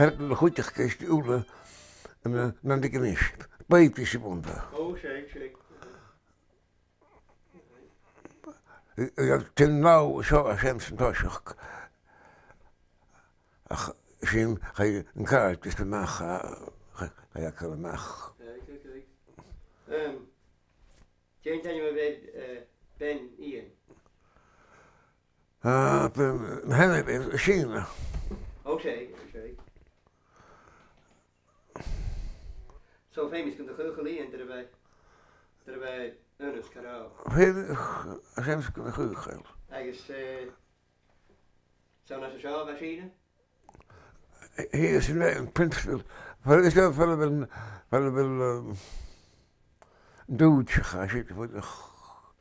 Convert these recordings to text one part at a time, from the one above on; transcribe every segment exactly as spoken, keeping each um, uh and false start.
Peadar a chuideachd ceist uile an, an, an Dic Nis. Baill de sibh ann. Ò, seadh, seadh. Ag, ag an àm seo a' seans an toiseach. Ach sin, chaidh an càirdeas a-mach, a, chaidh, chaidh e a-mach. Right, okay. Um, dè an t-ainm a bh' air, eh, bean Iain? Ah, bean, na h-ainm a bh' air, Sìne. Ò, seadh, ò, seadh. So, feumaidh gun do chaochail Iain, dar a bha, dar a bha Aonghas car òg. Feumaidh, feumaidh gun do chaochail. Agus, eh, so, an e seo a bha Sìne? He is in, in principle. Well, is that fellow been, fellow been, um, Dúirt, chaidh siad a bhuineach.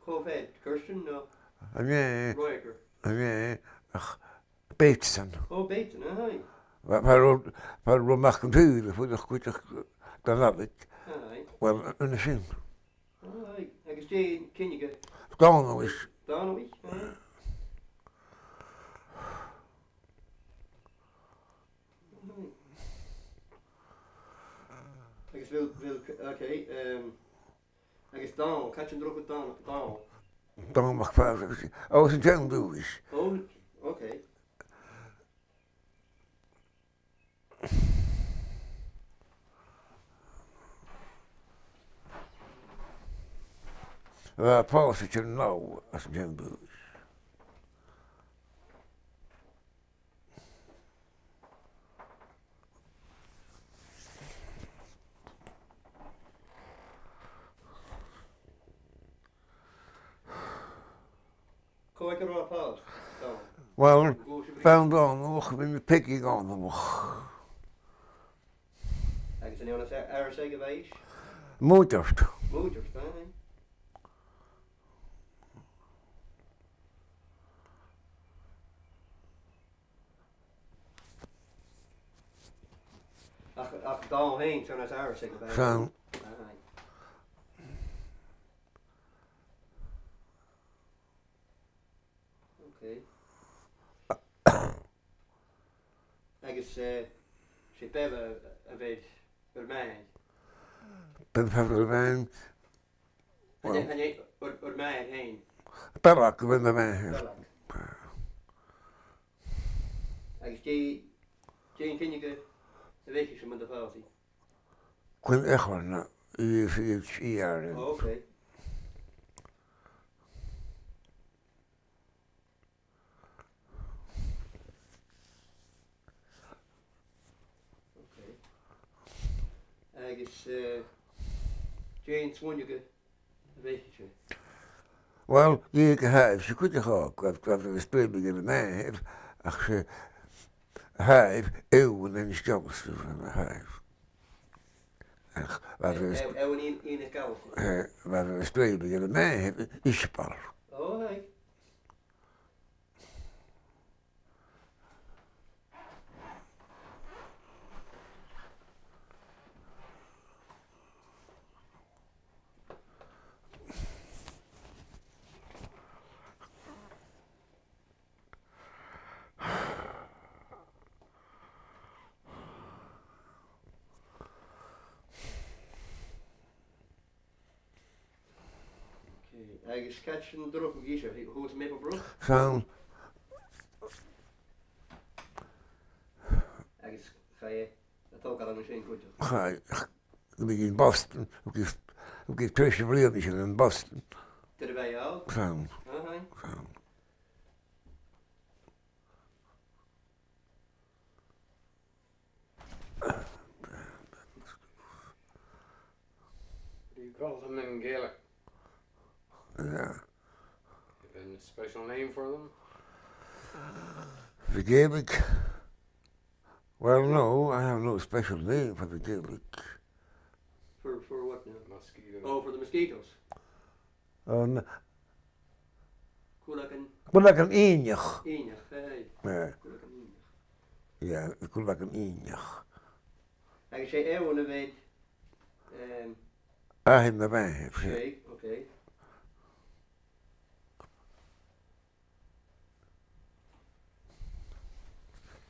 Cò bh' air, Kirsten no An e, Roiger? An e, ach Bateson. Ò, Bateson, aye. Bha, bha ro-, bha ro mac an t-saoir a bhuineach cuideachd dhan Alec. Aye. Well, an sin. Aye, agus dè an cinneadh? Dòmhnallach. Dòmhnallach, aye. Aye. Agus bheil, bheil, okay, um, agus Dòmhnall, càit an do rugadh Dòmhnall, Dòmhnall? Dòmhnall MacPhàdraig, agus, ò, san t-seann dùthaich. Ò, okay. Bha e pòsta san t-seann, san t-seann dùthaich. Cò aig an robh e pòsta? Well, bha Dòmhnallach, bha Peigi Dhòmhnallach. Agus an e Aonghas Àrasaig a bha i? Mùideart. Mùideart, aye. Ach, ach Dòmhnall fhèin, 's e Aonghas Àrasaig a bha i. Sin. Aye. Okay. Agus, eh, 's e Bev a, a bh' air ur màthair. Bev a bh' air m' athair. An e, well, an e ur, ur màthair fhèin? Beathag a bh' air m' athair. Beathag. Agus dè, dè an cinneadh a bh' aice-se mun do phòs i? Cuin a' choinneimh, i, i, i, i, i. Oh, okay. Okay. Agus, eh, dè an sloinneadh a bh' aice-se? Well, dh'eug a h-athair-se cuideachd òg, bha, bha, bha e a' strì aig a màthair, ach 's e a h-athair, Eòghann Iain Sgeulachd, a h-athair. Ach, bha e a' s-, Eò-, Eòghann Iain, Iain Sgeulachd. Eh, bha e a' strì aig a màthair, Iseabail. Oh, aye. Okay, agus càit an do rugadh ise? Shuas Maple Brook? Sin. Agus chaidh a togail an sin cuideachd? Chaidh, bha i ann am Boston, agus, agus treis a' bhliadhna sin ann am Boston. Dar a bha i òg? Sin. Aha. Sin. Do you call them in Gaelic? Yeah. You have a special name for them? The Gaelic? Well, no, I have no special name for the Gaelic. For, for what now? Mosquitoes. Oh, for the mosquitoes. An... Cuileagan. Cuileagan Ìneach. Ìneach, aye. Yeah. Cuileagan Ìneach. Yeah, Cuileagan Ìneach. Agus 's e Eòghann a bh' air, em, athair mo mhàthar, yeah. 'S e, okay.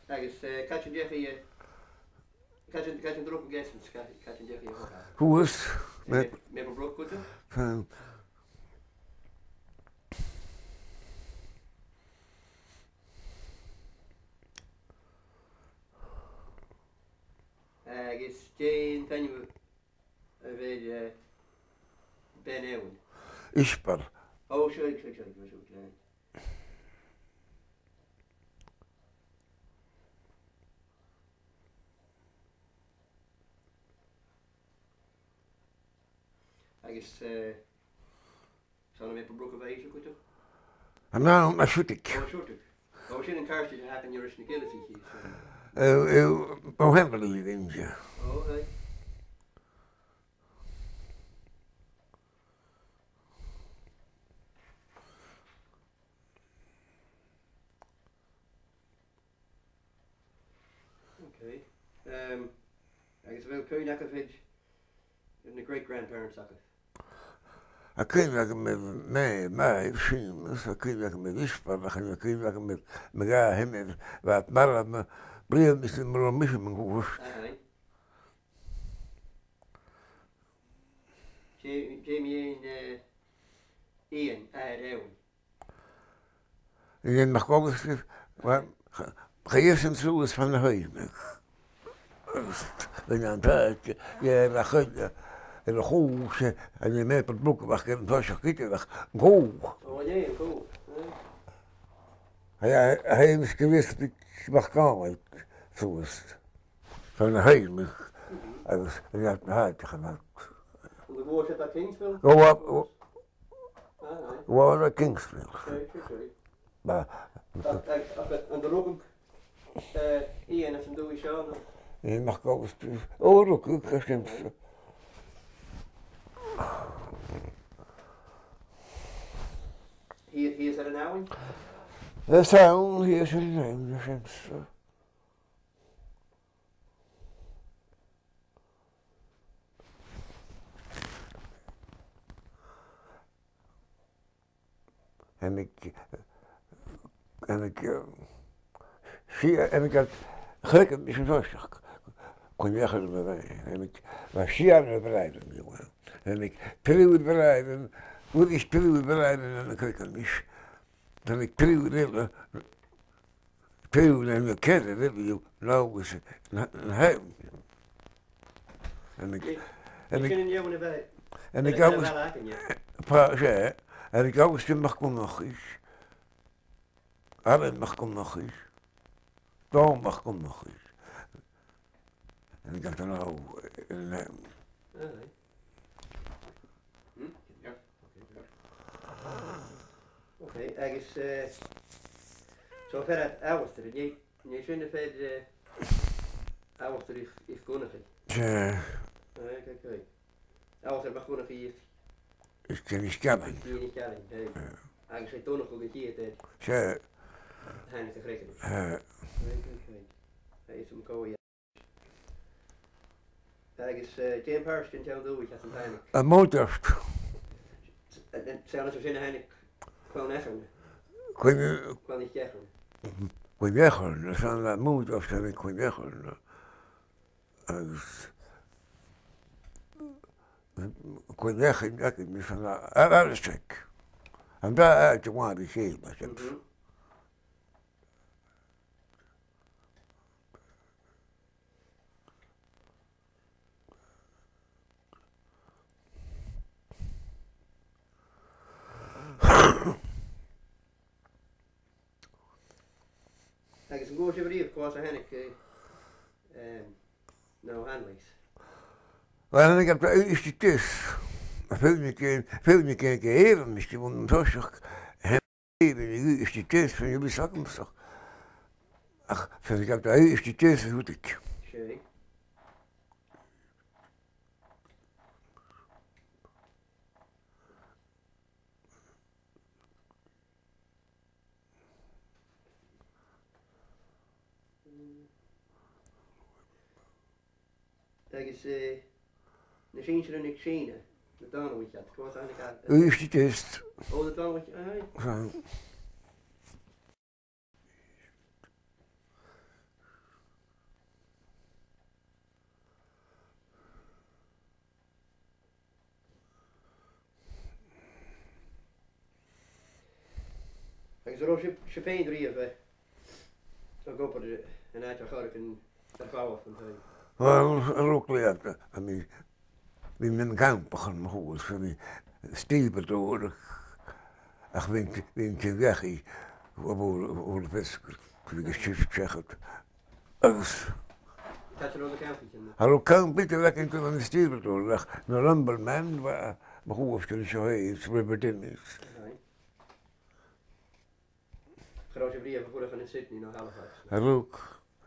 Agus, eh, càit an deach i, eh, Càit an, càit an do rugadh Essence, càit, càit an deach e a thogail? Shuas. Maple, Maple Brook, cuideachd? Fine. Agus dè an t-ainm a bh' air, eh, bean Eòghainn? Iseabail. Ò, sure, sure, sure, sure, sure. Agus, eh, 's ann am Maple Brook a bha i cuideachd? An ann, a Siùdaig. Ò, a Siùdaig. Ò, sin an càirdeas a th' againn ris na Gilleasaich, so. Eh, eh, Bò Henry a bh' innte. Ò, aye. Okay. Um, agus a bheil cuimhne agaibh air na great grandparents agaibh? Tha cuimhne agam air Màiri, Màiri Sheumais, tha cuimhne agam air Iseabail, tha cuimhne agam air mo dhà sheanair, bha iad marbh, bha, bliadhna 's nach robh mise mun cuairt. Aye. Dè, dè mu dheidhinn, eh, Iain, athair Eòghainn? Iain MacAlasdair, uill, chaidh esan suas far na h-oidhche. Agus bha e an t-àite, dh'fheumadh e a chur air a' chù, 's e, an e Maple Brook a bh' aca air an toiseach idir ach an cù. Ò, an e, an cù, eh. Chaidh, chaidh Iain is Gilleasbaig MacDhòmhnaill suas far na h-oidhche, agus bha e an t-àite a' chànain. An do ghabh siud à Kingsville? Ò, ò, Aye, aye. Bha e à Kingsville. Sorry, sorry, sorry. Bha. Ach, ach, ach, an do rugadh, eh, Iain anns an dùthaich seo, no? Iain MacAlasdair. Ò, rugadh, gu sin. Shìos, shìos air an abhainn? Shìos an abhainn, shìos air an abhainn, gu sin. Thàinig, thàinig, eh, sia-, thàinig iad, chreig mise an toiseach, cuin a chaidh mo bhràthair, thàinig, bha sia de mo bhràithrean, thàinig triùir bhràithrean, uill, triùir bhràithrean ann an creag mise. Thàinig triùir eile, triùir no ceathrar eile, no agus na, na h-aon. Thàinig, thàinig, sin an fheadhainn a bha, thàinig a bha Agus, againne. Pa, 's e, thàinig Alasdair MacDhonnchaidh, Alan MacDhonnchaidh, Dòmhnall MacDhonnchaidh. An gabh an àm, eh, Aye. Hmm? Yeah. Okay, yeah. Okay, agus, eh, so fear Alasdair, an e, an e sin am fear, eh, Alasdair Is-, Is-Dhonnchaidh? Sure. Aye, okay, okay. Alasdair MacDhonnchaidh Is-, Is-, Is-Geallain. Is-Geallain, aye. Yeah. Agus 's e Donnchadh a' chiad fhear. Sure. Thàinig sa chreag. Yeah. Aye, okay, okay. Aye, is am cò Agus, eh, dè am pàirt den t-seann dùthaich às an tàinig? Am Mòintrealt. An, an, 's ann às a sin a thàinig Clann Eachairn? Clann, Clann Eachairn. Clann Eachairn, 's ann à Mòintrealt a thàinig Clann Eachairn. Agus Clann Eachairn, Eachairn, 's ann à, à, à Arsaig. An dà àite a-màireach ri chèile, sin. Mhm. Agus an cuala sibh a-riamh cò às a thàinig, eh, em, na h-Hanleys? Uill, thàinig iad à Uibhist a Deas. Feumaidh gu, feumaidh gu, gu Èirinn, is gu bhun an toiseach. Èirinn, Uibhist a Deas, feumaidh gu bheil fhios agamsa. Ach, feumaidh gu bheil Uibhist a Deas a thuirt. Seadh. Agus, eh, na sinnsearan aig Sìne, na Dòmhnallach iad, cò às a thàinig iad? Uibhist a Deas. Ò, na Dòmhnallach, aye. Aye. An robh sibh, sibh fhèin a-riamh, eh, ag obair an àite a' choirce air falbh on taigh? Uill, a rèir choltais, a bhith, bhithinn nam campachadh, ma chuala sibh, bhithinn stevedore, ach bhithinn, bhithinn a' tighinn dhachaigh bho, bho, bho na feasgar, bhithinn a' tighinn seachad. Agus càit an robh na campaichean? Cha robh camp idir againn ach an stevedore, ach na lumbermen, bha, ma chuala sibh an seo fhèin, River Denys. Aye. Cha robh sibh a-riamh a' fuireach ann an Sydney no Halifax? Cha robh.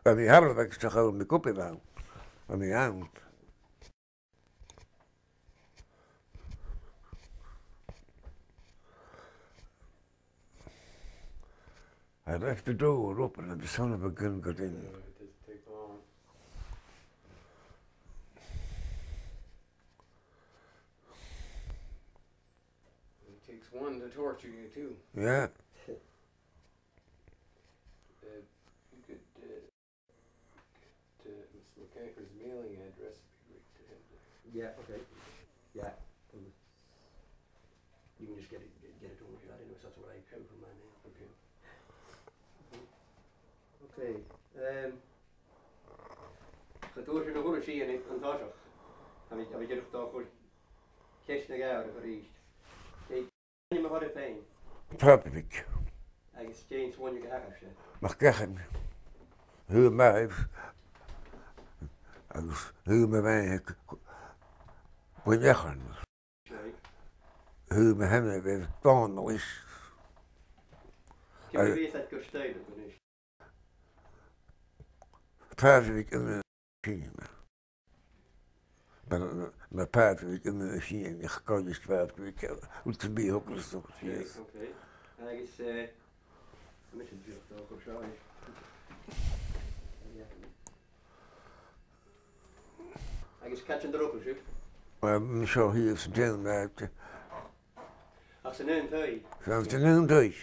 Ann an Halifax, cha robh mi cuideachd ann. Ann an, ann. I left the door open and the son of a gun got in. Yeah, it doesn't take long. It takes one to torture you, too. Yeah. Uh, you could, uh, to Mister McEachern's mailing address, it'd be great to have that. Yeah, okay. Yeah. Um, you can just get it, get it over to that anyway, so that's what I have for my mail. Okay. Okay. Um, cha d' fhuair sinn a h-uile sìon an toiseach. Tha mi, tha mi dìreach a' dol a chur ceist na gàire a-rithist. Dè an t-ainm a th' oirbh fhèin? Pàdraig. Agus dè an sloinneadh a th' agaibhse? MacEachainn. Thug mi, agus thug mo mhàthair Gu-, Gu-, Guinneachan. Right. Thug mo sheanair Dòmhnallais. Ciamar a bhios iad gur stoidhle a-nis? Pàdraig an Sin. Mar, mar Pàdraig an Sin, ach cò is Pàdraig, út am bi thugras, thugras, yes. Okay. Agus, eh, mise an t-seann dòchas seo, eh. Agus càit an do rugadh sibh? Uill, seo thìos san t-seann àite. Ach san aon taigh? San, san aon taigh.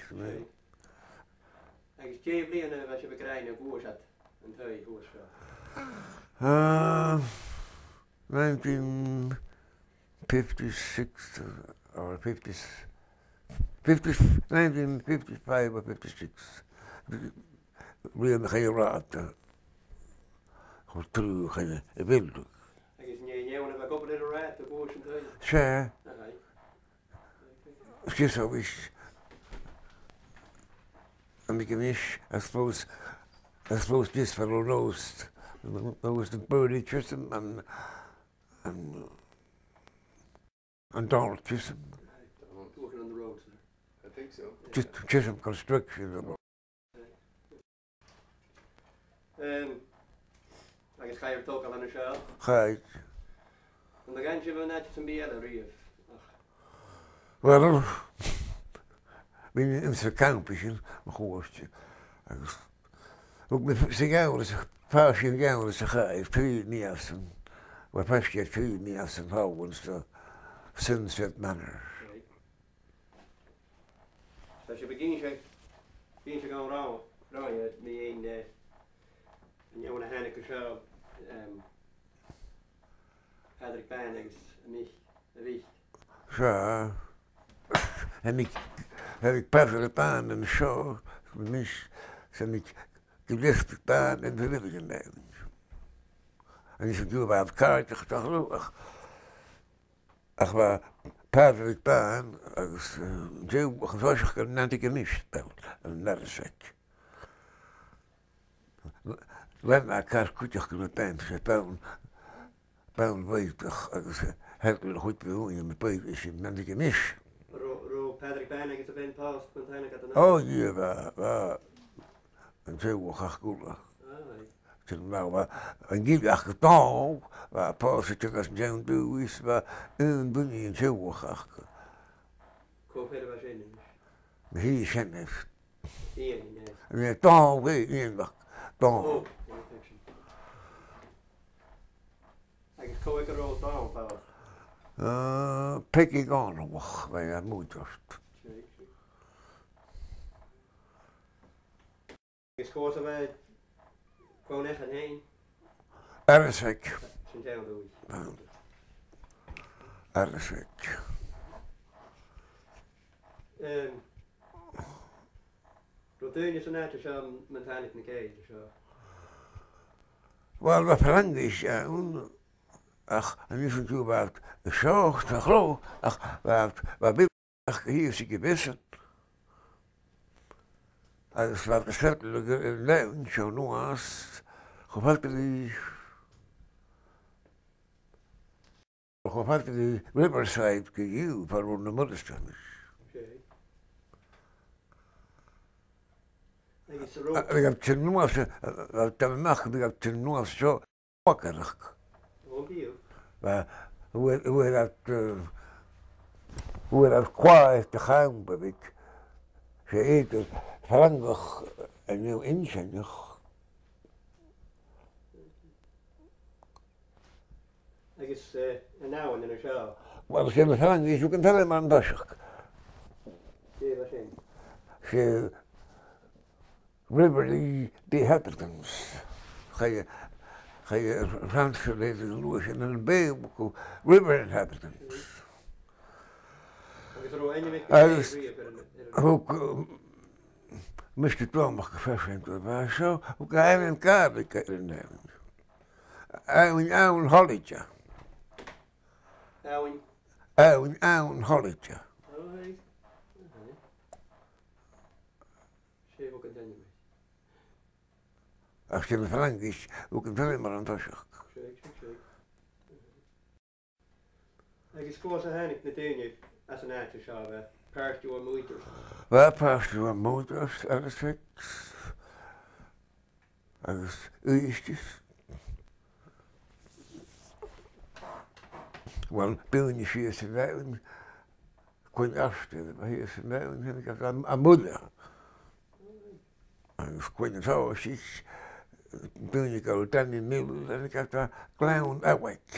Agus dè a' bhliadhna a bha sibh ag ràdh gun d' fhuair sibh an taigh shuas seo? Ah, nineteen fifty-six or fifty, fifty, nineteen fifty-five or fifty-six. Bhliadhna a chaidh an rathad, eh, a chur tro, chaidh a bhuildinn. Agus an e an fheadhainn a bha ag obair air an rathad a bhuail an taigh? 'S e. Aye. She's always, and the Ganesh, I suppose, I suppose this fellow knows, knows the Burley Chisholm and, and, and Donald Chisholm. Working on the road, sir. I think so. Just Chisholm Construction. Em, agus chaidh ur togail an seo? Chaidh. An do dh'fhan sibh ann an àite sam bith eile a-riamh? Ach. Uill, bhithinn anns a' champa sin, ma chuala sibh, agus thug mi sa gheamhradh, phàs dhen gheamhradh sa chaidh, trì mìosan, uill, phàs dhen trì mìosan thall anns a' Sunset Manor. Right. Tha sibh ag innse, ag innse dhomh ro, ro, eh, mu dheidhinn, eh, an fheadhainn a thàinig an seo, em, Pàdraig Bàn agus a Mhic, a Mhic. Seo, tha Mic, tha Mic Pàdraig Bàn an seo, a Mhic, tha Mic Gilleasbaig Bàn an Pavilion Lounge. Agus an-diugh bha iad càirdeach, ach Ach bha Pàdraig Bàn agus, eh, an t-Siubhal, ach an toiseach gun an Antigonish, bell, an Narragansett. Lean e car cuideachd gu na Bans, 's e Bàn, Bàn Bhoidheach agus, eh, their a chuid bhuainn am Boidheach is an Antigonish. Robh, robh Pàdraig Bàn agus a bhean pòsta mun tàinig iad a-nall? Ò, yeah, bha, bha. An t-Siubhal ach gu leth. Aye. Sin mar a bha, an gille aca Dòmhnall, bha e pòsta aig an t-seann dùthaich, bha aon duine an Siubhal aca. Cò fear a bha sin? Bha i sin is. Iain, yeah. An e Dòmhnall, bha Iain mac Dòmhnaill. Oh, yeah, thank you. Agus cò aig an robh Dòmhnall pòsta? Ah, Peigi Dhòmhnallach, bha i air muinntir. Right, right. Agus cò às a bha Clann Eachainn fhèin? Àrasaig. Sin ceann dúinn. Àrasaig. Em, Robh daoine san àite seo mun tàinig na Gàidheil an seo? Uill, bha Fraingis ann, ach a-nis an-diugh bha iad an seo, sa chlò, ach bha, bha bith ach shìos aig a' bheasan. Agus bha iad a' settleadh air an abhainn seo a-nuas, cho fada ri, cho fada ri Riverside co-dhiù, far an robh na Morrisons. Ok. Agus an robh... A, bha iad a' tighinn a-nuas, a, a, a, dà mhinistear, bha iad a' tighinn a-nuas seo, Mac Earach. Ò, bhiodh. Bha, fhuair, fhuair iad, eh, fhuair iad quaidh de champa bheag, 's e eadar Frangach an-diugh Innseanach. Agus, eh, an abhainn an seo? Uill, 's e na Frangaich a thug an t-ainm air an toiseach. Dè bha sin? 'S e River Lee Inhabitants. Chaidh, chaidh an translation an uair sin, am Beurla gu River Inhabitants. Agus an robh ainm aig... Agus riamh air an, air an... thug, um, Mister Dòmhnall Mac a' Phearsain, a bha seo, thug e ainm Gàidhlig air an abhainn. Abhainn, Abhainn Sholaide. Abhainn? Abhainn, Abhainn Sholaide. All right. All right. 'S e a thug an t-ainm air. Ach 's e na Frangaich a thug an t-ainm air an toiseach. Seadh, seadh, seadh. Agus cò às a thàinig na daoine às an àite seo, bha pàirt dhiubh air muinntir? Bha pàirt dhiubh air muinntir, Ealasaig agus Uibhist. Uill, daoine shìos an abhainn, Cuinn Artair, bha shìos an abhainn, thàinig iad à, à Muile. Agus Cuinn an Tòisich, daoine a' dol, Danny Mills, thàinig iad à Gleann Abhaig.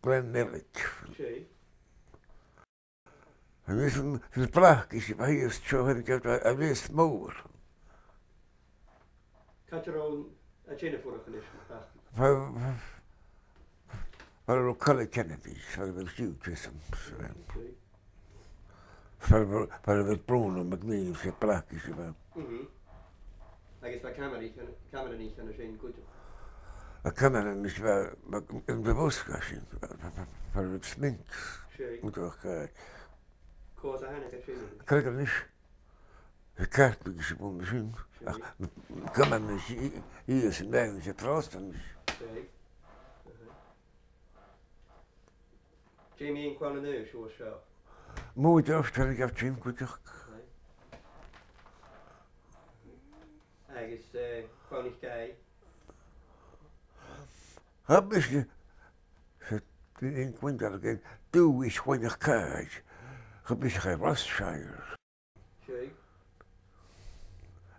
Gleann Eilg. Seadh. Agus an, an Blackish a bha shìos seo, thàinig iad à, à Lios Mòr. Càit an robh iad sin a' fuireach a-nis, an Blackish? Far, far, far an robh Collie Kennedy, far a bheil Hugh Chisholm. Seadh. Far, far a bheil Bruno McNeil, 's e Blackish a bha. Mhm. Agus bha Cameron, Cameron an sin cuideachd. A Cameron is bha, bha, an do bhosca sin, bha, bha, bha, bha Smith. Seadh. Mu do chaidh. Cò às a thàinig e sin? Cò aig a-nis? A Catholic is a bun sin. Seadh. Ach Cameron is i, i is an dàn is a Protestant is. Seadh. Aha. Dè mu dheidhinn Clann an Uibhist seo? Mòd Eòs, thàinig iad sin cuideachd. Right. Agus, eh, Clann Uibhist Càigh? Cha bhiodh, 's e, in Quintal again, dùthaich Chlann Uibhist Càigh. Cha bhiodh e Ross-shire. Seadh.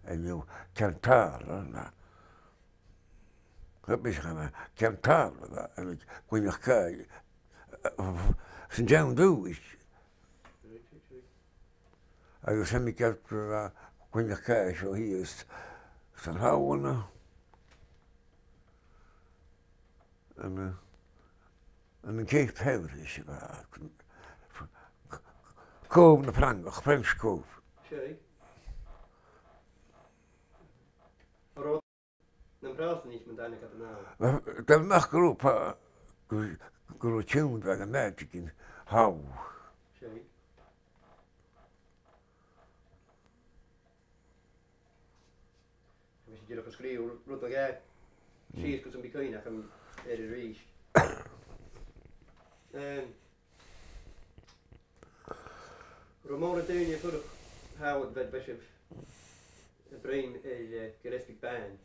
An-diugh, Ceanntàla, na. Cha bhiodh e Ceanntàla, na, an Clann Uibhist Càigh. Sin an t-seann dùthaich. Right, right, right. Agus thàinig iad, eh, Clann Uibhist Càigh seo shìos san Samhain. An, eh, an Cape Henry, 's e bha, Còbh na Frangach, French Cove. Seadh. An robh na Pròstantaich mun tàinig iad a-nall? Bha, dè nach robh, gu, gu robh tionndaidh aig an àite againn, tha. Seadh. Bha sinn dìreach a' sgrìobhadh rud no dhà sìos gus am bi cuimhne againn air a-rithist. Ehm, robh mòran daoine a' fuireach, tha, bha, bha sibh a' bruidhinn air, eh, Gilleasbaig Bàn.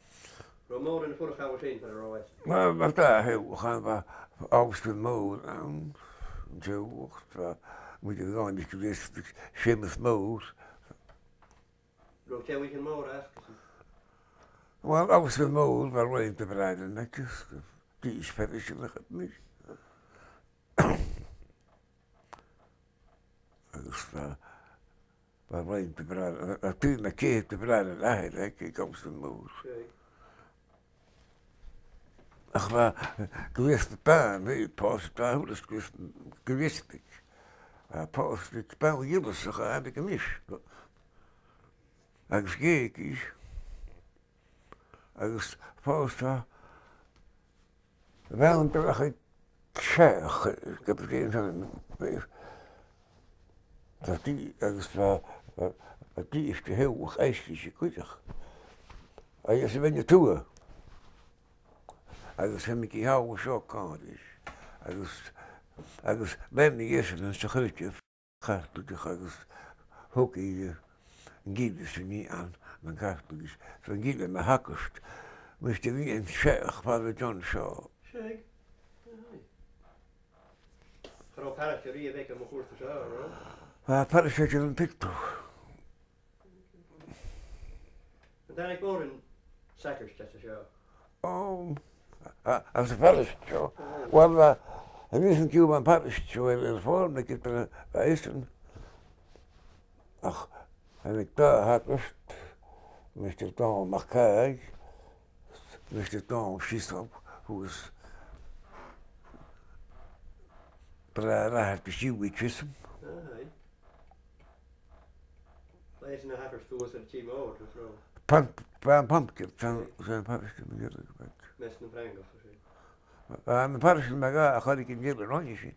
Robh mòran a' fuireach an sin far an robh iad? Bha, bha dà theaghlach ann, bha Aghastal Mòr ann, an teaghlach, bha, mu dheidhinn Gilleasbaig, Seumas Mòr. Robh teaghlaichean mòra aca-san? Uill, Aghastal Mòr, bha rùm de bhràithrean aige, dithis Phearais a bh' aca. Agus bha, bha rùm de bhràithrean, a, a, trì no ceithir de bhràithrean athar aige, aig Aghastal Mòr. Seadh. Ach bha, eh, Gilleasbaig Bàn, eh, pòsadh, bha, thuirt Gilleasbaig, Gilleasbaig. A' phòst aig Beinn Ghillis a chaidh a-mach a-nis. Agus dh'eug i, agus phòst a bhean do bheachd seach, go bhfuil sé an sin, tá tí agus tá, tá tí is go heolach eiscise cuideachd. Agus a bhean a tuath. Agus tha mi ag iarraidh seo còmhla ris. Agus, agus bhean a dheas an sa chuideachd. Caitligeach agus thug i, eh, an gille sin i an, an Caitligeach. So an gille na shagart. Mise a bhí an seach Father John Shaw. Seadh. Aye. Cha robh parish a-riamh aige mun cuairt seo, an robh? Bha parish aige an pictiúr. An tàinig mòran sagairt às a seo? Ò, a, às a' pharish seo. Uill, a, a bhí san ciùb an parish seo air, air fòirne, ged a bha esan. Ach, tàinig dà shagart, Mister Dòmhnall MacAoidh, Mister Dòmhnall Siosal, who was bràthair Athair Siùbhail Chisholm. Aye. Leis na haghaidh suas an tìr mòr, nach robh? Pump, pump, pumpkin, san, san parish, san parish, san parish. Mes na Frangach, sin. An parish sin, me ga, a chuir ag an dèile roinne sin.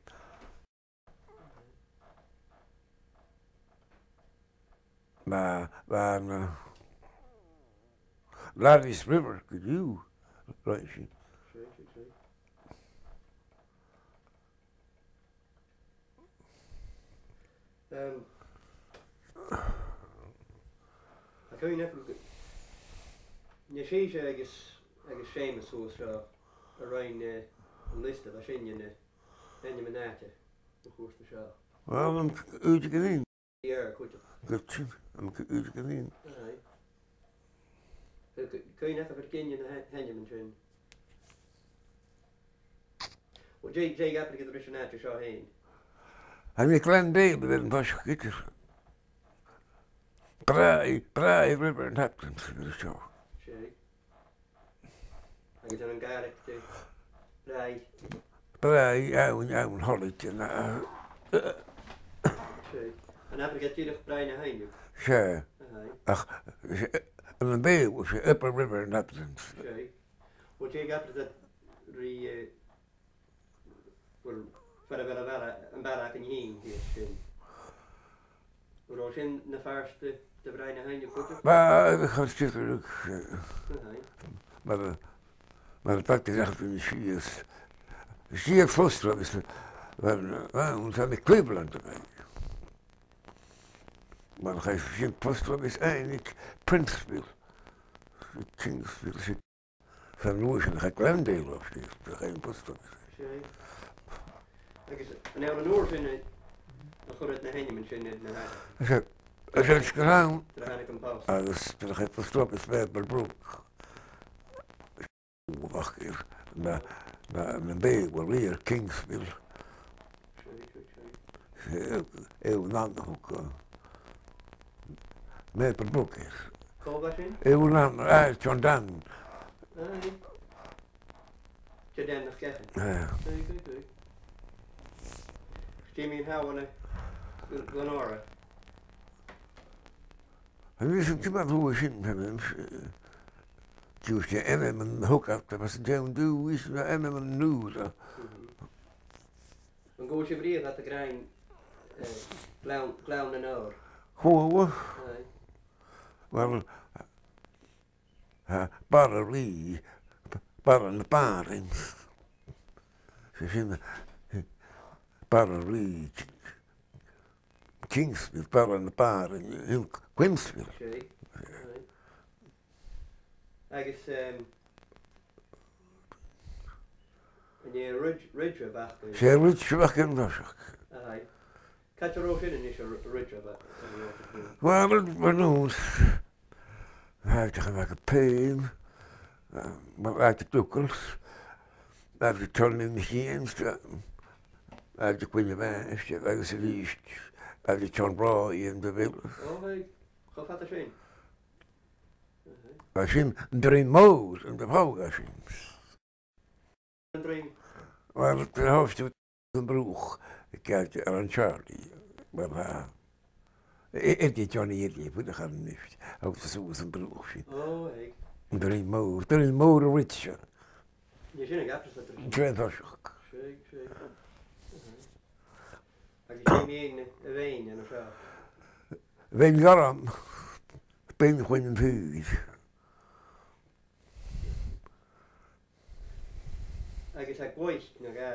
Ma, ma, na, Larry's River, go dú, roinne sin. Sin, sin, sin. Ehm, tha cuimhne agam gu, an e sibhse agus, agus Seumas suas seo a rinn, eh, an liosta, bha sin an, eh, ainm an àite, mun cuairt seo. Uill, an cuideigin. Iar, cuideachd. Gu sin, an cuideigin. Aye. Tha cuimhne agad air gin de na h-, h-ainmean sin? Uill, dè, dè a dh'abradh iad ris an àite seo fhèin? Tha mi Glendale a bheil an toiseach idir. Bràigh, Bràigh River Inhabitants a bheil seo. Seadh. Agus an Gàidhlig de Bràigh? Bràigh, ann, ann, Holly, you know. Seadh. An abradh iad dìreach Bràigh na h-Aibhne? Seadh. Aye. Ach, 's e, an, an Beurla, 's e Upper River Inhabitants. Seadh. Uill, dè a dh'abradh iad ri, eh, uill, far a bheil a' bhaile, am baile againn fhìn, dìreach sin. An robh sin na phàirt de, de Bhràigh na h-Aibhne cuideachd? Bha, a chuir siad ri, eh, Aye. Mar a, mar a tagtar an sin sìos. Sìos Post Office, mar, mar, mar, mar Cleveland a bha. Mar chaidh sin Post Office, eh, aig Princeville. Kingsville, sin. San uair sin, chaidh Glendale off, chaidh am post office. Seadh. Agus an e an uair sin a, a chuir iad na h-ainmean sin air na h-àiteachan? Is e, is e, is e, Drochaid an Post. Agus Drochaid Post Office, Maple Brook. Ach, na, na, na Beurla, Kingsville. Seadh, seadh, seadh. Seadh, e, e, an, an, thug, eh, Maple Brook air. Cò bha sin? E, an, an, eh, John Dannon. Aye. John Dannon a' Cheachain. Aye. Aye, aye, aye. Jimmy Howell, eh, Glen Norah. An e sin, ciamar a chuala sibh sin, eh, dè an t-ainm a thug iad, bha sin an-dè, an dùthaich, an t-ainm an-diugh, eh. Mhm. An cuala sibh riamh iad ag ràdh, eh, Gleann, Gleann an Òir? Chuala. Aye. Uill, eh, Barra Rìgh, Barra na Bàirinn. 'S e sin, eh, Barra Rìgh, Kingsville, Barra na Bàirinn, eh, Quinsville. Seadh. Aye. Agus, ehm, an e Ridge, Ridge a bh' aca? 'S e Ridge a bh' aca an toiseach. Aye. Càit an robh sin a-nis, an Ridge a bh' aca? Uill, mar a thuirt mi, àite a bh' aca pèin, eh, mar àite Douglas, àite Charlie McKeon, eh, àite Quinn a' Bhàis, agus a-rithist, àite John Roy and the Villas. Ò, aye. Cho fada sin? Bha sin an druim mòr an do phòg e sin. An druim? Uill, tha e a' toirt an bruach aig àite air an Charlie. Well, uh, e-, Eddie, Johnny Eddie, bhuel, a chanas mi, agus suas am bruach sin. Ò, aidh. An Dùn Mòr, Dùn Mòr a Richard. Nì sin a gabhas a tris. Trin toiseach. Seadh, seadh. Agus dè mu dheidhinn a' bheinn an seo? Bheinn gorm, beinn chun an fhìor. Agus a' ghoid no ga,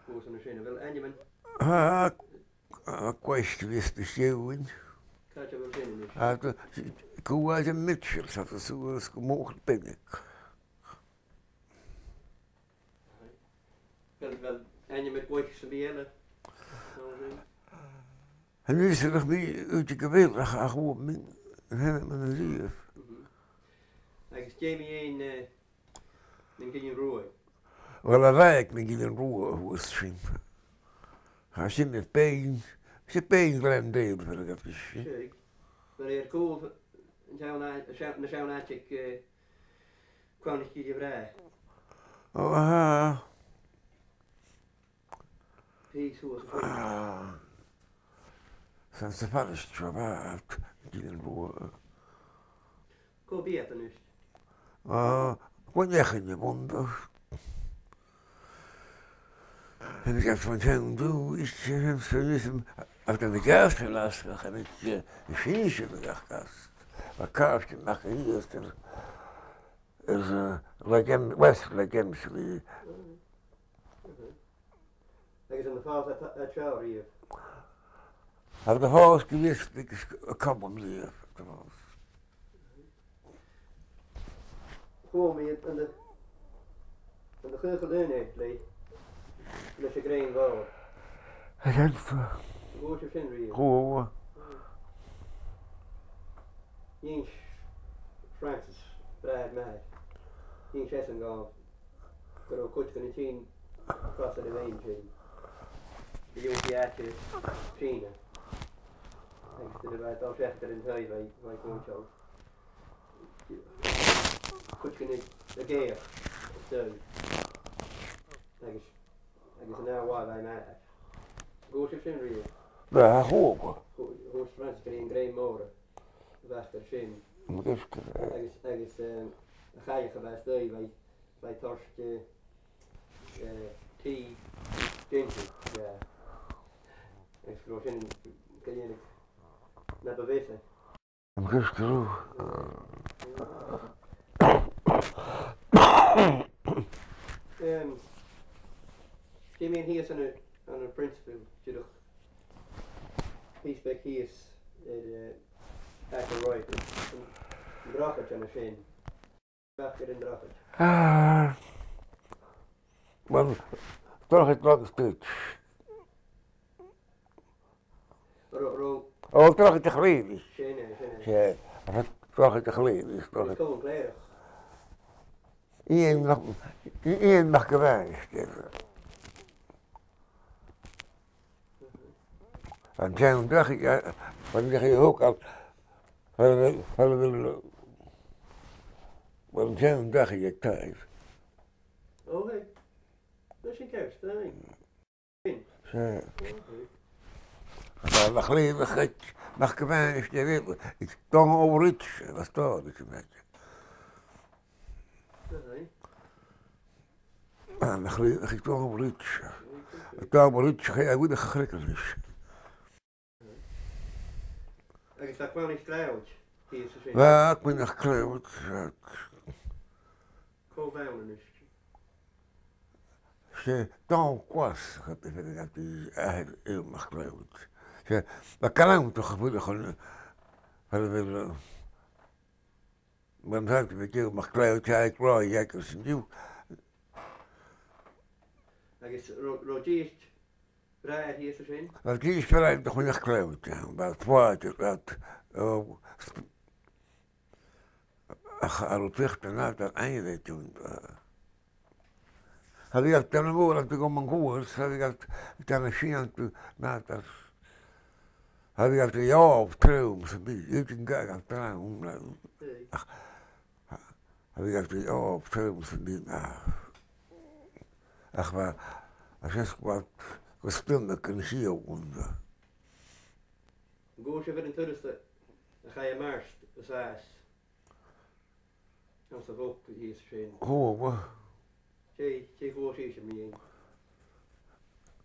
bhuas an sin, a bheil ainmean? Tha, a' ghoid a bhios na siúin. Càit a bheil sin a-nis? A, d-, Cuailtean Mitchell, tha e suas gu Muchan Beinic. Bheil, bheil ainm air ghoid sam bith eile? Chan eil fhios nach bi ùidh gu bheil ach, ach bha mi, an t-ainm a riamh. Mhm. Agus dè mu dheidhinn, eh, nan Gillean Ruadh? Well, a bha aig na Gillean Ruadh shuas sin. Tha sin air beinn, 's e beinn Glendale, bheil e ga bhith sin. Seadh. Bheil e air cùl an t-seann a-, seann, na seann àite aig, eh, Clann 'ic Gille Bhràth. Ò, tha. Pìos shuas an sin. Ah. San sa pharish seo, bha, Gillean Ruadh. Cò bhiodh iad a-nis? Ah, Cuan Eachainn a bh' annta. Tha mi ag ràdh, bha an t-seann dùthaich, eh, sin, sin, ach tha mi ag ràdh, sin, eh, sin, sin, ach, ach, bha càirdean aca shìos air, air, eh, Loch Em-, West Loch Emslie. Agus an do phòs iad, iad seo a-riamh? An do phòs Gilleasbaig is a' Chomainn a-riamh, an do phòs. Chuala mi an do, an do chaochail aon fhear le, leis a' ghrèin mhòr. Is ann. Chuala sibh sin a-riamh? Chuala. Dh'inns Francis, bràthair m' athar, dh'inns esan dhomh gun robh cuid dhen a' tighinn across air a' bheinn sin. Bha iad ag iarraidh àite trèana. Agus nuair a bha iad a' dol seachad air an taigh, bha, bha iad a' coinneachadh cuid dhen a' ghaoth, is dòcha. Agus, agus an ath là bha e math. Chuala sibh sin a-riamh? Bha, chuala. Thu-, thuirt Francis gur e an grèim mòr a bh' aca air sin. Agus, agus, eh, a' chailleach a bha a-staigh, bha, bha e a' toirt, eh, eh, tì ginger, yeah. Agus gun robh sin ga dhèanamh na bu mhiosa. Agus gun robh, eh, Em, dè mu dheidhinn shìos ann an, ann am Princeville, dìreach pìos beag shìos air, eh, Achill Roy, an, an drochaid ann an sin. Beachd air an drochaid. Ah, well, drochaid agus duit. Ro-, ro- Ò, drochaid a' chlèirich. Sin e, sin e. 'S e, drochaid a' chlèirich, drochaid. Is cò an clèireach? Iain Mac, Iain Mac a' Bhàin, 's e. An t-seann dachaigh, eh, bha an dachaigh a thogail, bha, bha, bha, bha an t-seann dachaigh aig Tadhg. Ò, hey. Bha sin ceart, aye. 'S e. Ò, hey. Bha a' chlèireach aig Mac a' Bhàin, 's e, aig Dòmhnall Ridge, bha stòr aige. Aye. Bha a' chlèireach aig Dòmhnall Ridge. Dòmhnall Ridge, chaidh e a dh'fhuireach a chreiceadh leis. Agus tha Clann 'ic Leòid shìos an sin. Tha Clann 'ic Leòid, seadh. Cò bh' ann a-nis? 'S e Dòmhnall Glas, cha b' e fhèin a bh' aig athair Iain MacLeòid. 'S e, bha e galantach a' fuireach ann, far a bheil, bha an t-ainm aige MacLeòid, tha e aig Roy Eggers an-diugh. Agus ro-, robh dithis bràthair shìos an sin? Bha dithis bràthair do Chlann 'ic Leòid, bha iad a' fuireach, bha iad, o, sp-, ach, a' ruith fliuch do nàdar aimhreit dùinte, eh. Cha bhiodh iad a' dèanamh mòran de ghuth mun cuairt, cha bhiodh iad a' dèanamh sìon de nàdar. Cha bhiodh iad a' dèanamh trom sam bith, iad an gaghan trom, eh. Ach, Cha bhiodh iad a' dèanamh trom sam bith, ach, ach bha, a' seasamh gu spionnadh an sìol dhomh. An cuala sibh air an turas a chaidh am Mart às, às a' bhoc shìos an sin? Chuala. Dè, dè chuala sibhse mu dheidhinn?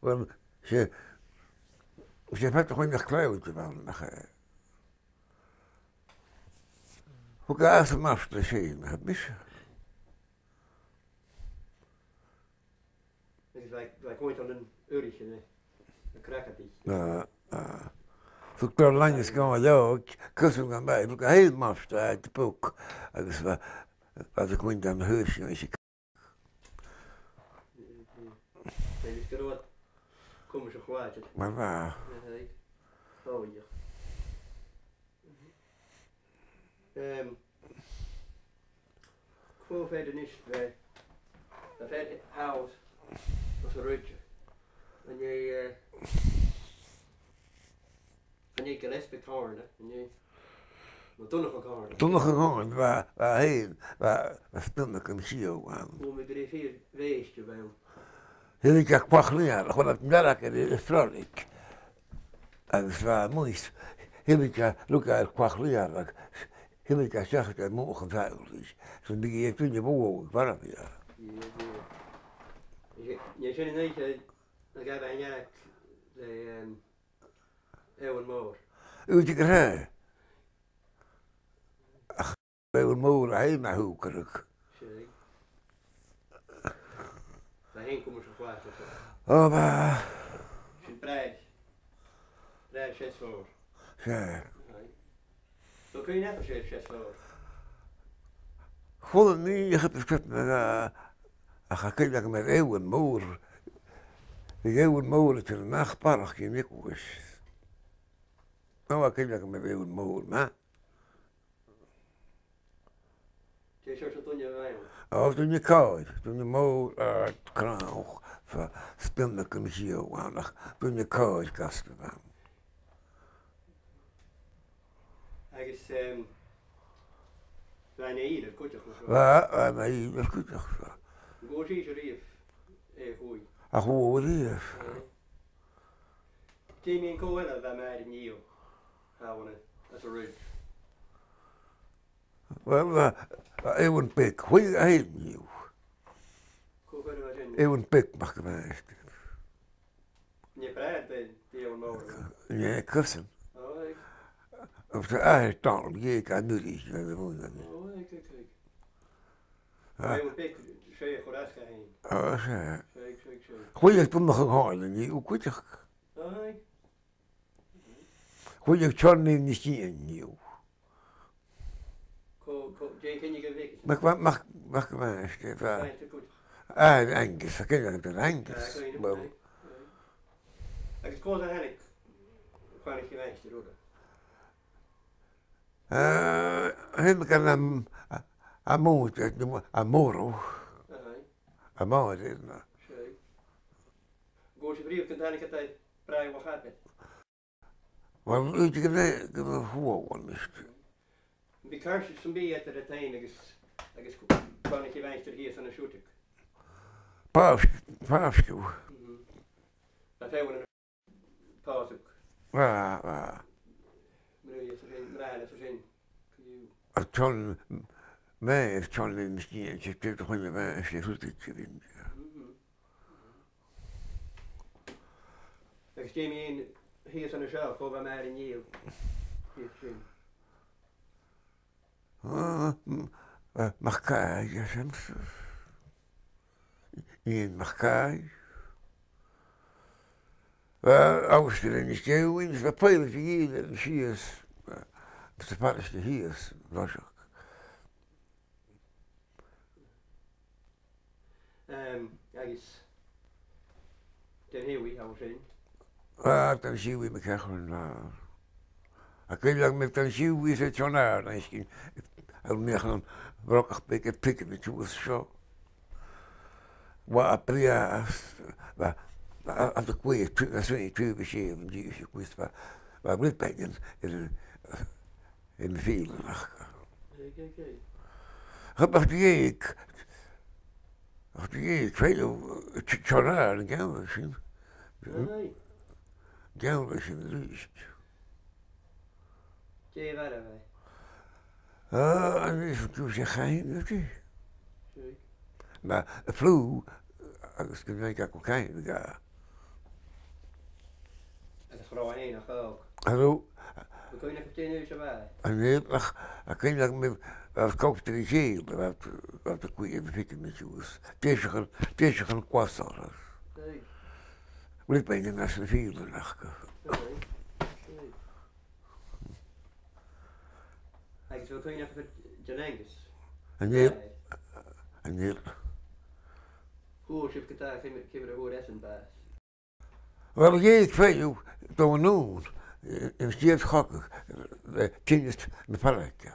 Uill, 's e, 's e fear a chuimhneach clò a bh' ann, nach e? Thug e às am Mart leis fhèin, nach e, mise? Agus bha, bha e a' coimhead ann an urrainn, eh, a' craicinn. Ah, ah. Thug e gu leòr leanabh is gu leòr leòg, cus a' gabhail, thug e fhèin am Mart, eh, de bhoc, agus bha, bha e a' coimhead ann an urrainn, is e. Agus gu robh e comasach a' chlàrsaich. Mar a bha. Aha. Ò, yeah. Ehm, cò fear a-nis, eh, a fear thall às an Rìgh? An e, eh, an e Gillespie Comhairle, an e? No Donnchadh Comhairle. Donnchadh Comhairle, bha, bha e fhèin, bha, bha spionnadh an seo ann. Chuala mi gur e fìor bhèist a bh' ann. Thilg e Clach Lìonra, chuala mi an dearbh air, air Frolic. Agus bha e a-muigh, thilg e, rug e air Clach Lìonra, thilg e seachad air mullach an t-saoghail. 'S ann a bhiodh e a' tighinn a-bhos, bha e. Nì, nì. Nì sin an oidhche a ghabh e an each le, em, Eòghann Mòr. Ùidh gu h-àraidh. Ach, Eòghann Mòr, a tha e na shùgradh. Seadh. Tha e fhèin comasach a' chlàrsaich. Ò, bha. Sin bràthair. Bràthair Sheòrais Mhòir. Seadh. Aye. So, cuin a bha Seòras Mòr? Chuala mi, a' chuid is cuid na, ach tha cuimhne agam air Eòghann Mòr. Bha Eòghann Mòr a' tighinn a-mach barrachd dhen eaglais. Ò, tha cuimhne agam air Eòghann Mòr, ma. Dè seòrsa duine a bh' ann? Ò, duine càir, duine mòr, àrd, crann, bha spionnadh an seo ann, ach duine càir gasta a bh' ann. Agus, em, bha e na fhìrinn cuideachd, an e? Bha, bha e na fhìrinn cuideachd, bha. An cuala sibhse a-riamh e a' chùis? Cha chuala riamh. Aye. Dè mu dheidhinn cò eile a bha math air an fhidheall, tha e ann an, às an Rìgh? Uill, bha, bha Eòghann Beag, chuala e fhèin an fhidheall. Cò chuala e sin? Eòghann Beag MacAmhnàin. An e bràthair do, do dh'Eòghann Mòr? An e, cousin. Ò, aidh. Agus a h-athair Dòmhnall, dh'eug e an-uiridh, le na bhuain. Ò, aidh, aidh, aidh. Ah. Eòghann Beag, 's e a chuir às dha fhèin. Ò, 's e. Seadh, seadh, seadh. Chuala e Donnchadh Comhairle an fhidheall cuideachd. Aidh. Chuala e Seònaidh NicIain an fhidheall. Cò, cò, dè an cinneadh a bh' aige? Mac, Mac, Mac, Mac, Mac, Mac, Mac, Mac, Mac, Mac, Mac, Angus, a' cinneadh air Angus. Ah, cuimhne, uill. Aye, aye. Agus cò às a thàinig Seònaidh NicIain, a rud? Eh, thàinig e à, à, à Mòr, à Mòr. Aye. À Mòr, eh, no. Seadh. An cuala sibh riamh gun tàinig iad à Bràigh Loch Abar? Uill, ùidh gu bheil, gu bheil fhios agam. Am bi càirdeas sam bith eadar iad fhèin agus, agus Seònaidh NicIain shìos ann an Siùdaig? Pàisd, pàisd. Mhm. Bha feadhainn ann am pàisd. Bha, bha. Mnà às a sin, mnà às a sin. A Sheònaidh, mi is Seònaidh NicIain, 's e tè a chuimhne mhath, 's e Siùdaig a bh' ann. Mhm. Agus dè mu dheidhinn shìos an seo, cò bha math air an fhidheall? Shìos sin. Ah, m-, eh, MacAoidh, yes, yes. Iain MacAoidh. Eh, Alasdair NicEòghainn, is bha pàirt de dh'Iain shìos, eh, sa phàraiste shìos, an toiseach. Em, agus Dùn Shiubhail, tha sin. Ah, Dùn Siubhail MacEachairn, ah. Tha cuimhne agam air Dùn Siubhail 's e John Arne, is cinn, a bha a' bruidhinn, brocach beag a' picnic shuas an seo. Bha e brèagha, bha, bha, bha e a' cluich, tru-, a' smaoineachadh, trì no sia, an dithis a' cluich, bha, bha rud beag ann, air, air na fìdhlean aca. Aidh, aidh, aidh. Cha b' e dheagh, cha b' e dheagh fhidheall, t-, John Arne, an geamhradh sin. Aidh. Geamhradh sin a-rithist. Dè bh' air a' bhean? Ah, an e sin, tha mi a' smaoineachadh gur e. Seadh. Na, a' phlù, agus gun robh e ga chur caind ga. Agus cha robh e fhèin ach òg. Cha robh. Bheil cuimhne agaibh dè an aois a bha e? Chan eil, ach, tha cuimhne agam, bha e còig trì chéad, bha, bha e a' cuimhneachadh na picnic shuas. Deiseachadh, deiseachadh an clas orra. Aye. Bha e beagan nas na fìdhle aca. Aye. Aye. Agus bheil cuimhne agaibh air John Angus? Chan eil. Aye. Chan eil. Chuala sibh ge-tà ciamar, ciamar a fhuair esan bàs? Uill, dh'eug fear Dòmhnall Iain, eh, an siud a' chogadh, eh, tinneas na fairge.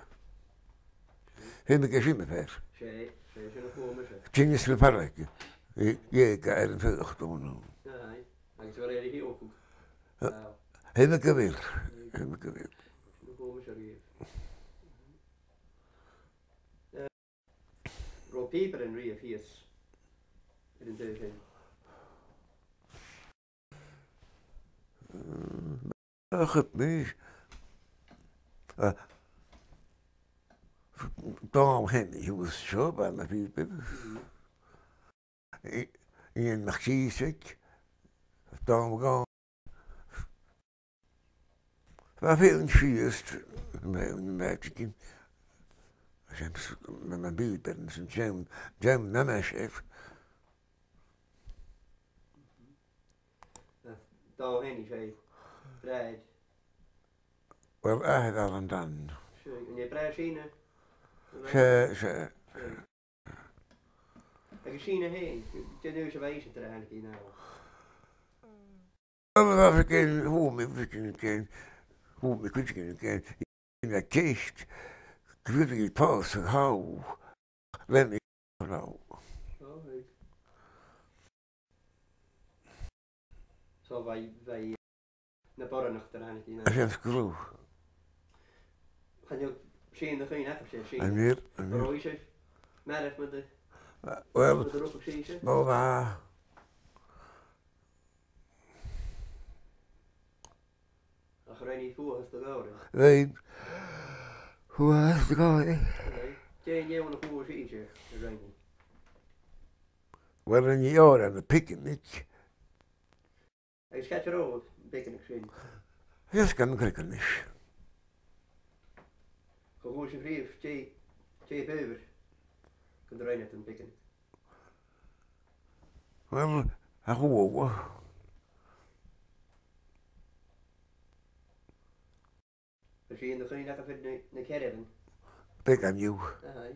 Thàinig e sin a-mach. 'S e, 's e sin a chuala mise. Tinneas na fairge. Eh, dh'eug e air an fheadhainn Dòmhnall. Aye. Agus bheil e air a thiodhlacadh? Eh, tha mi a' creidsinn gu bheil. Tha mi a' creidsinn gu bheil. An cuala mise a-riamh. Eh, an robh pìobairean a-riamh shìos air an taobh sin? Eh, ach, eh, mi, eh, Dòmhnall Sheonaidh, he was seo, bha na pìobairean. Mhm. I-, Iain MacÌosaig, Dòmhnall Dhòmhnaill. Bha feadhainn sìos, bha feadhainn maighstir, sin, na, na pìobairean san t-seann, seann aimsir. Dòmhnall Sheonaidh, 's e bràthair. Uill, athair Ailean Dan. Seadh, an e bràthair Sìne? 'S e, 's e. Seadh. Agus Sìne fhèin, dè an aois a bha ise nuair a thàinig i a-nall? Uill, bha mi a' faicinn, fhuair mi a' faicinn, fhuair mi cuideigin a' faicinn, na ceist, gu bheil i pòs a' chall, lean i a' chall. Ò, right. So bha, bha i na boireannach nuair a thàinig i a-nall. Sin sgrùth. Chan eil sìon de chuimhne agaibh air Sìne? Chan eil, chan eil. An robh i marbh nuair a, uill, nuair a rugadh sibhse? Bha. Ach rinn i fuathas de dh'òrain? Rinn. Fuathas de dh'òrain. Rinn. Dè an fheadhainn a chuala sibhse a rinn i? Uill, rinn i òran na picnic. Agus càit an robh am picnic sin? Shuas gun a' chnoc a-nis. An cuala sibh riamh dè, dè b' fheàrr gun do rinn iad am picnic? Uill, cha chuala. A bheil sìon de chuimhne agaibh air na, na cairbhean? Beagan dhiubh. Aye.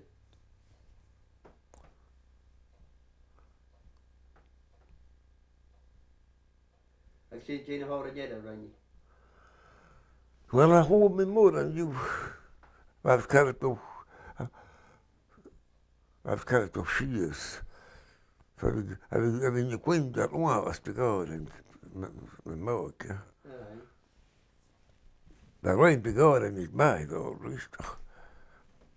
Agus dè, dè na h-òrain eile a rinn i? Uill, cha chuala mi mòran dhiubh. Bha cairbh, bha cairbh sìos. Bha, bha, bha na cuimhneachain uabhasach de dh'òrain na, na mòige. Aye. Bha rud beag òrain aig Màiri Dhòmhnaill, a-rithist.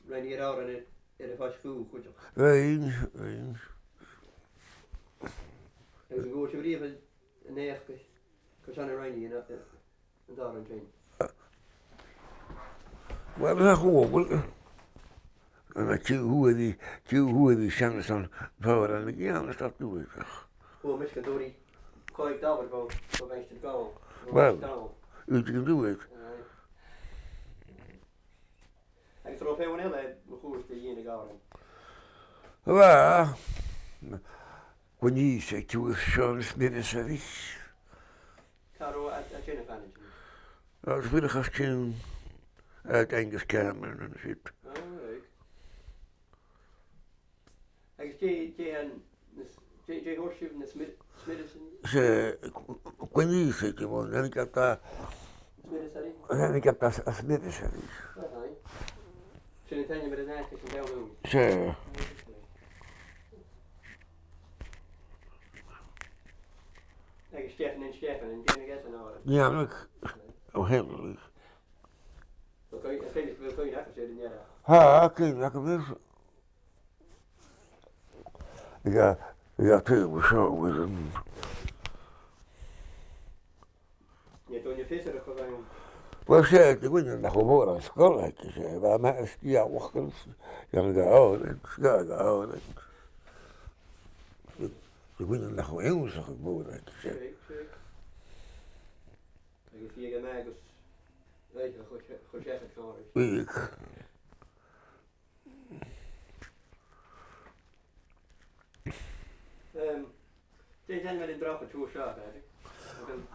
Rinn i òrain air, air a' phoit bhùth cuideachd? Rinn, rinn. Agus an cuala sibh riamh an, an naidheachd, carson a rinn i an, an t-òran sin? Uill, cha chuala. An e Tiugh Thuaidh, Tiugh Thuaidh, seann, seann fòmhair a bh' ann, is dòcha. Chuala mise gun d' fhuair i còig dobhair bho, bho Mhaighstir Dhòmhnaill. Uill, uill, gun d' fhuair. Aye. Agus an robh feadhainn eile mun cuairt a' dèanamh òrain? Bha. Gun dèan seo, Tiugh Sheòrais Mhiris a bh' ann. Càit an robh iad, iad sin a' fantainn? Agus bha iad a' tighinn, eh, Angus Cameron an siud. All right. Agus dè, dè an, dè, dè thuirt sibh, na Smith-, Smithers? 'S e, Quincy, dè bh' ann, an e Smithers a bh' ann? An e Smithers a bh' ann? Aye. Sin an t-ainm air an àite san t-seann ùine. 'S e. Agus Stephen and Stephen, an dèanadh iad an òran? Dhèanadh. Ò, Henry. Bheil cuimhne, bheil cuimhne agaibh air an deireadh? Tha, cuimhne agam air. Bha, bha taobh seo, bha an... An e duine fiosrach a bh' ann? Uill, 's e, tha cuimhne agam nach robh mòran sgoil aige, 's e, bha e math air sgeulachdan, 's e, gheibheadh e òrain, 's gheibheadh e òrain. Tha cuimhne agam nach robh ionnsachadh mòr aige, 's e. Seadh, seadh. Agus bhiodh e math agus, eh, a chuir, a chuir seachad còmhla. Bhiodh. Ehm, dè an t-ainm a th' air an drochaid shuas seo, a Phàdraig?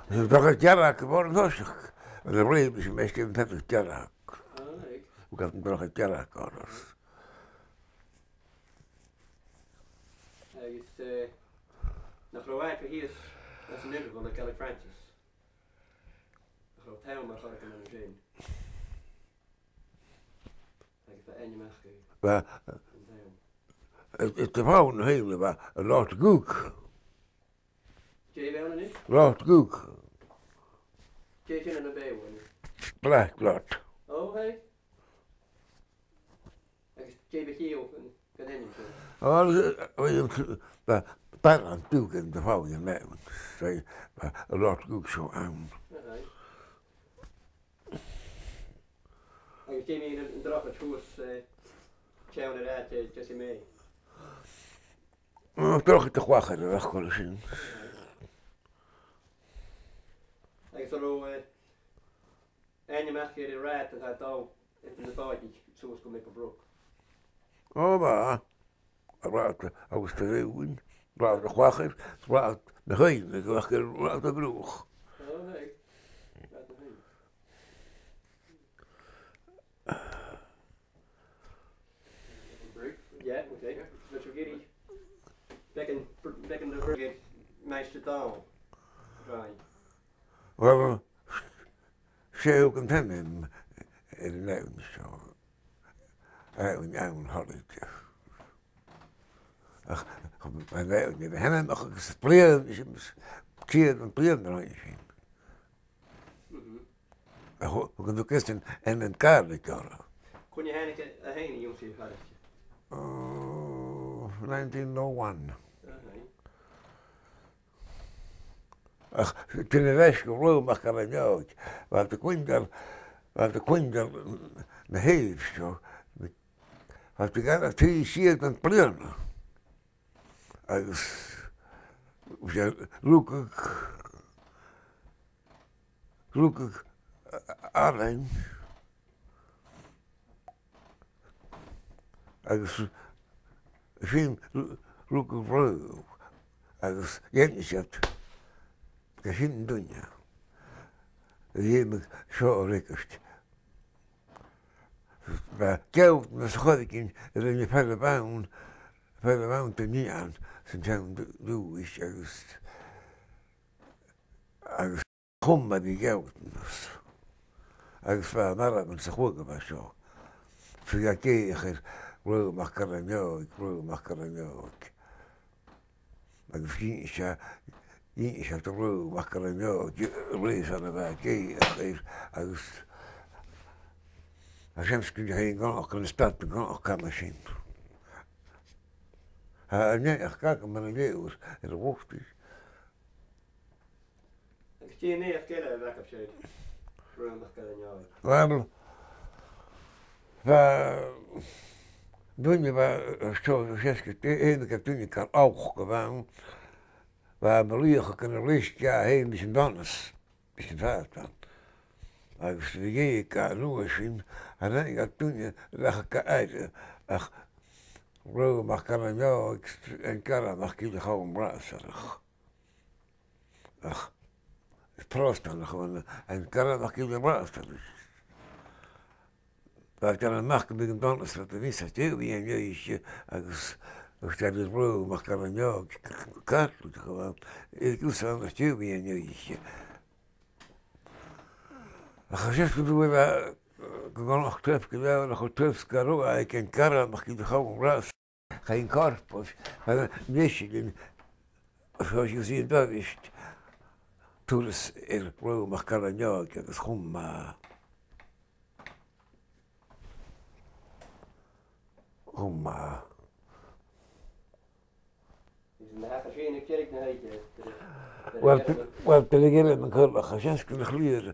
An drochaid dhearg a bh' ann an toiseach, an a bhruidhinn mise, mise an drochaid dhearg. Ah, right. Bha an drochaid dhearg ann. Agus, eh, nach robh àite shìos anns an interval le Gaelic Francis? Nach robh town mar choreigin ann an sin? Agus bha ainm aca. Bha. An town. Is, is the town a th' ann, bha, Loch Gug. Dè bh' ann a-nis? Loch Gug. Dè sin na b' fheàrr? Black Lot. Ò, hey. Agus dè bh' ann an, an t-ainm sin? Ò, eh, eh, bha, bha an dùil gun do phòg an leann. So, bha Loch Gug seo ann. Aha. Agus dè mu dheidhinn an drochaid shuas, eh, town an rathad, eh, Jessie May? Ò, drochaid a' Chlachair a bh' aca an sin. Agus an robh, eh, ainm aca air an rathad a tha dol air na bòidich suas gu Maple Brook? Ò, bha. An rathad agus a' bhruidhinn, rathad a' Chlachair, rathad na h-aibhne, agus rathad a' Bhruach. Ò, hey. Rathad na h-aibhne. Yeah, okay. Bheil sibh ag iarraidh beagan, beagan de bhruthach air Maighstir Dòmhnall? Right. Uill, 's e thug an t-ainm air an leann seo. Leann, leann Thorraidh. Ach, an leann, an leann, ach agus bliadhna, sin, ceud bliadhna a rinn sin. Mhm. A thu-, thug an ducasan an, an Gàidhlig orra. Cuin a thàinig e, a thàinig e, a Thorraidh? Oh, nineteen oh one. Aha. Ach, tha mi a' smaoineachadh gu robh Raghnall MacGilleMheochair, bha e a' coimhead, bha e a' coimhead na h-aois seo, bha e a' gabhail trì-cheud na bliadhna. Agus, bha e a' rugadh, rugadh, a, a, Ailean, agus sin ru-, rugadh Raghnall, agus dh'aontaich iad gu sin an duine a dh'fheumadh seo a fhreagairt. Bha gealltanas air choreigin a rinn am fear a bh' ann, fear a bh' ann do nighean san t-seann dù-, dùthaich agus, agus chùm e ri gealltanas. Agus bha e marbh anns a' chladh a bha seo. Bha e ag èigheach air Raghnall MacGilleMheochair, Raghnall MacGilleMheochair. Agus dh'innis e, dh'innis e do Raghnall MacGilleMheochair, reusan a bha e ag èigheach air, agus tha seans gun do thuig an gnothach, gun do stad an gnothach cama sin. Tha an neach agam mar a leugh air a' bhogsa. Agus dè an neach eile a bh' agaibh, Raghnall MacGilleMheochair? Uill, bha duine, bha, seo, seasca, aon aig duine car olc a bh' ann, bha e mar laoch aig an leisg a tha fhèin ris an donas, ris an fhàs ann. Agus bha e ag ràdh an uair sin, an aon duine a bh' aca air ach Raghnall MacGilleMheochair, an Gearra MacGilleCholm Ratharsair. Ach, is Pròstanach a bh' ann, an Gearra MacGilleMheochair. Bha e ag ràdh nach biodh an donas air a bhith sa tìr an oidhche agus, agus tha Raghnall MacGilleMheochair, Caitligeach a bh' ann, air a bhith sa tìr an oidhche. Ach tha seans gun robh e, gun robh e toilichte gu leòr, ach tha toilichte gu robh e aig an Gearra MacGilleCholm Ratharsair. Chaidh an corpus, chaidh an Michelin, so you see an doras, turas air Raghnall MacGilleMheochair agus chùm e, chùm e. Is na thachair sin ag deireadh na h-oidhche, deireadh, deireadh Uill, Gillean. Uill, deireadh Gillean a' Choileach, tha seans gun do chliath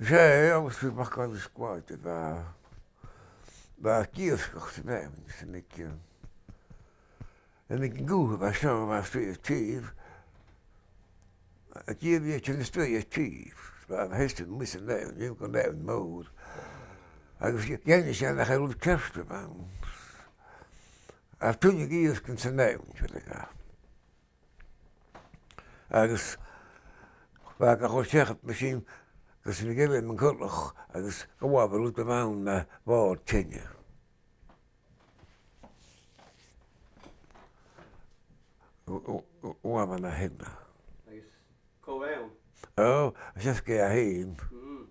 'S e, agus bha Mac Cailis Squad, bha, bha iasgach sa mheadhan, 's a' mhic, eh, a' mhic an guth, bha seo, bha seo a' tìr. A' tìr, bha e a' tighinn a-steach a' tìr. Bha e a' tòiseachadh a-muigh sa mheadhan, dh'fheumadh gun mheadhan mòr. Agus dh'aithnich e nach e rud ceart a bh' ann. Ach tuilleadh iasg anns an mheadhan, sin e. Agus bha e ga chur seachad mar sin gus am biodh e mun cuileach agus gu bheil rud a bh' ann na bhòrd teine. Ò, ò, ò, ò, bha na h-aon. Agus cò bh' ann? Ò, 's e sgeul a th' ann. Mm.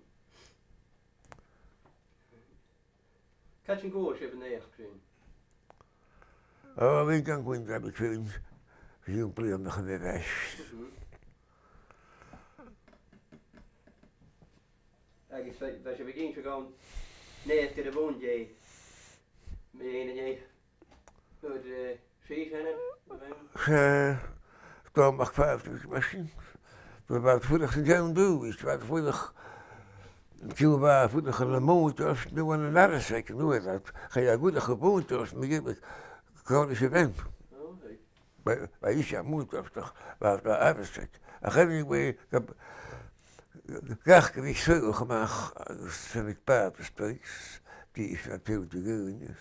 Càit an cuala sibh an naidheachd sin? Ò, bha mi gan cluinntinn air sin, fichead bliadhna air ais. Mhm. Agus bha, bha sibh ag innse dhomh naidheachd air a' bhun-dè, mu dheidhinn an naidheachd. Nuair, eh, 'S e, 's e, 's dòcha, mar sin. Bha, bha iad a' fuireach san t-seann dùthaich, bha iad a' fuireach, bha iad a' fuireach ann am Mòinteost, no ann an Àrasaig, no ann an, chaidh iad a dh'fhuireach am Mòinteost, mu dheireadh, còmhla ris a' bhean. Bha, bha ise à Mòinteost, ach bha, bha Àrasaig. Ach anyway, gach, gach gu bhith suidheachadh a-mach, agus sin ag bàthadh a-staigh, bidh ise na taobh de dhaoine.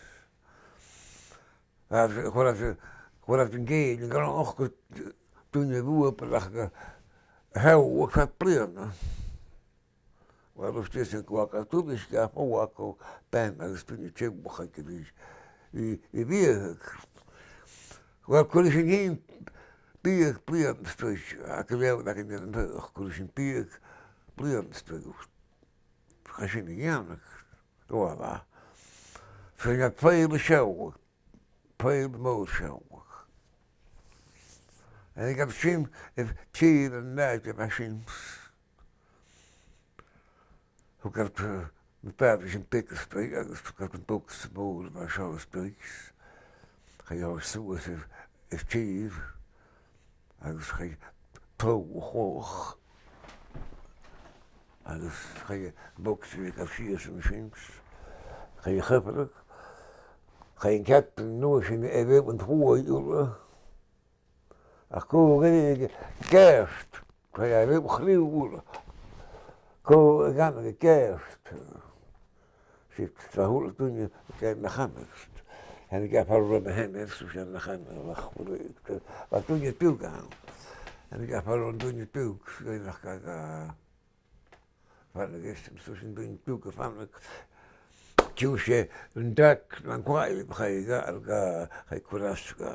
Agus chuir iad, chuir iad an cèill, an gnothach gu duine bhuapail ach gu theaghlach fad bliadhna. Uill, is dòcha gun robh tuilleadh sgath aca, bean agus duine teaghlach aca a bhith, bhith, bhith biadhadh. Uill, chuir sinn fhìn biadh bliadhna a-staigh, ach gu leòr againn air an taigh, chuir sinn biadh bliadhna a-staigh. Chaidh sin a dhèanamh. Uill, bha. Sin iad feitheamh seòladh. Paidhir mòr seòladh. Agus sin, eh, tìr an àite a bha sin. Thug iad, eh, na bàtaichean beaga a-staigh agus thug iad am bogsa mòr a bha seo a-staigh. Chaidh e suas air, air tìr. Agus chaidh tobh a chladhach. Agus chaidh am bogsa a bh' aca sìos an sin. Chaidh a chuibhreadh. Chaidh an cadan an uair sin a bhith an t-sluagh uile. Ach cò ag ràdh gu gèist? Chaidh a bhith a' chliù uile. Cò ag ràdh gu gèist? Siud, 's a h-uile duine a' dèanamh na chanadh. Thàinig e far an robh na h-ainmean, 's e na chanadh, ach bha duine beag ann. Thàinig e far an robh duine beag, 's e nach gabh, gabh, far na gèist, 's e sin duine beag a' fanaidh. Tionndaidh e an dèidh nan claidheamh, chaidh e ga, ga, chaidh e a chur às, ga,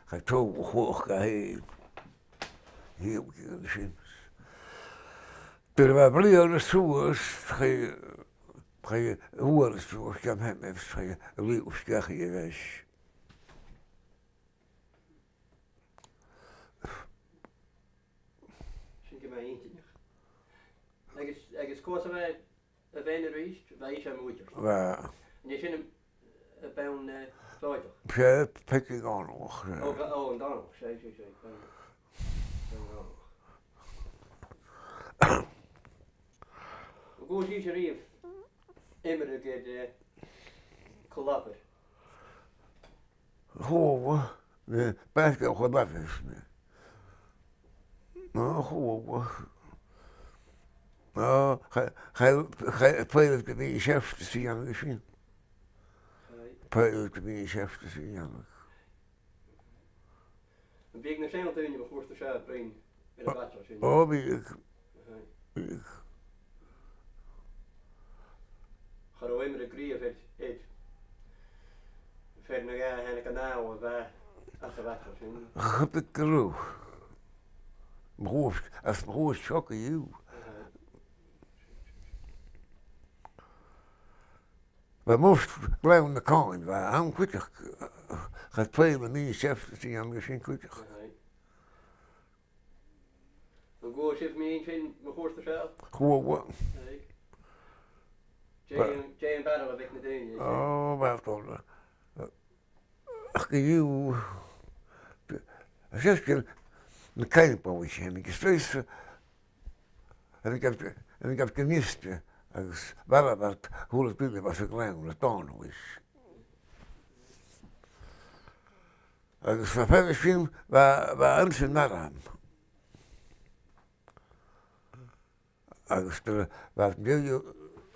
chaidh tobh a chladhach ga fhèin. Thill e an sin. Nuair a bha bliadhna suas, chaidh, chaidh uair suas, gam fhaighinn, chaidh a liuthad a-steach a dh'aois. Sin gu math inntinneach. Agus, agus cò às a bha a' bhean a-rithist, bha ise à Mòinteost? Bha. An e sin am, am bean, eh, Dhòmhnallach? 'S e Peigi Dhòmhnallach, 's e. Ò, bha, ò, an Dòmhnallach, 's e, 's e, 's e, bean, bean Dhòmhnallach. An cuala sibhse a-riamh iomradh air, eh, Caol Abhair? Chuala, eh, Beathag Chaol Abhair, eh. Ò, chuala. Ò, cha, cha, cha, pàirt de bhith seifte sa dheanamh sin. Aye. Pàirt de bhith seifte sa dheanamh. Am biodh na seann daoine mun cuairt an seo a' bruidhinn air a' bhàta sin? Ò, bhiodh. Aye. Bhiodh. Cha robh iomradh gnìomh air, air fear no dhà a thàinig an àmhainn a bha às a' bhàta sin. Cha bhiodh gu robh. Mo chomhair, às mo chomhair seo co-dhiù. Aye. Bha murt Gleann na Còin, bha e ann cuideachd, cha b' fheudar dhomh innse sin cuideachd. Aye. An cuala sibh mu dheidhinn sin mun cuairt an seo? Chuala. Aye. Dè, dè am barail a bh' aig na daoine? Ò, bha, ach co-dhiù, is e sin na caimpaill a bh' ann, agus 's e, a bhith gabh-, a bhith gabhail gnìomh agus barail a h-uile duine a bha sa ghleann, na dòighean a bh' ann. Agus bha fear a bha sin, bha, bha e anns an arm. Agus bha, bha a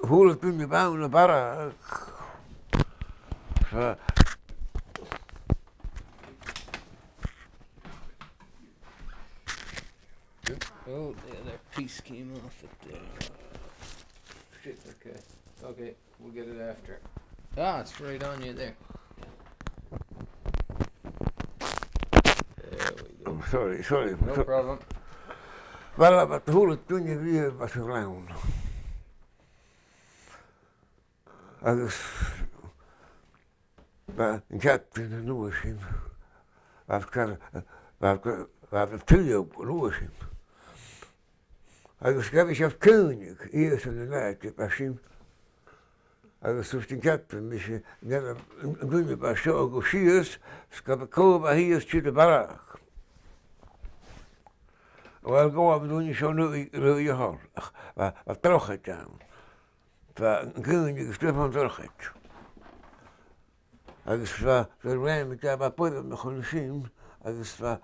h-uile duine a bha ann a' bharail. Bha. Oh, the other piece came off it there. Shit, okay. Okay, we'll get it after. Ah, it's right on you there. There we go. I'm sorry, sorry. No problem. Bha, bha a h-uile duine a bha sa ghleann. Agus bha an captain an uair sin, bha e car, bha, bha e tuilleadh an uair sin. Agus ghabh e seachad cuimhneachadh, iadsan an àite a bha sin. Agus thuirt an captain ris, an, an duine a bha seo, gu sìos, 's gum b' e cò a bha shìos, siud a bharrachd. Uill, ghabh an duine seo an uair, an uair a thàinig, ach bha, bha drochaid ann. Bha an cuimhne agus bha e fon drochaid. Agus bha, bha e rim a' gabhail boireannach an sin, agus bha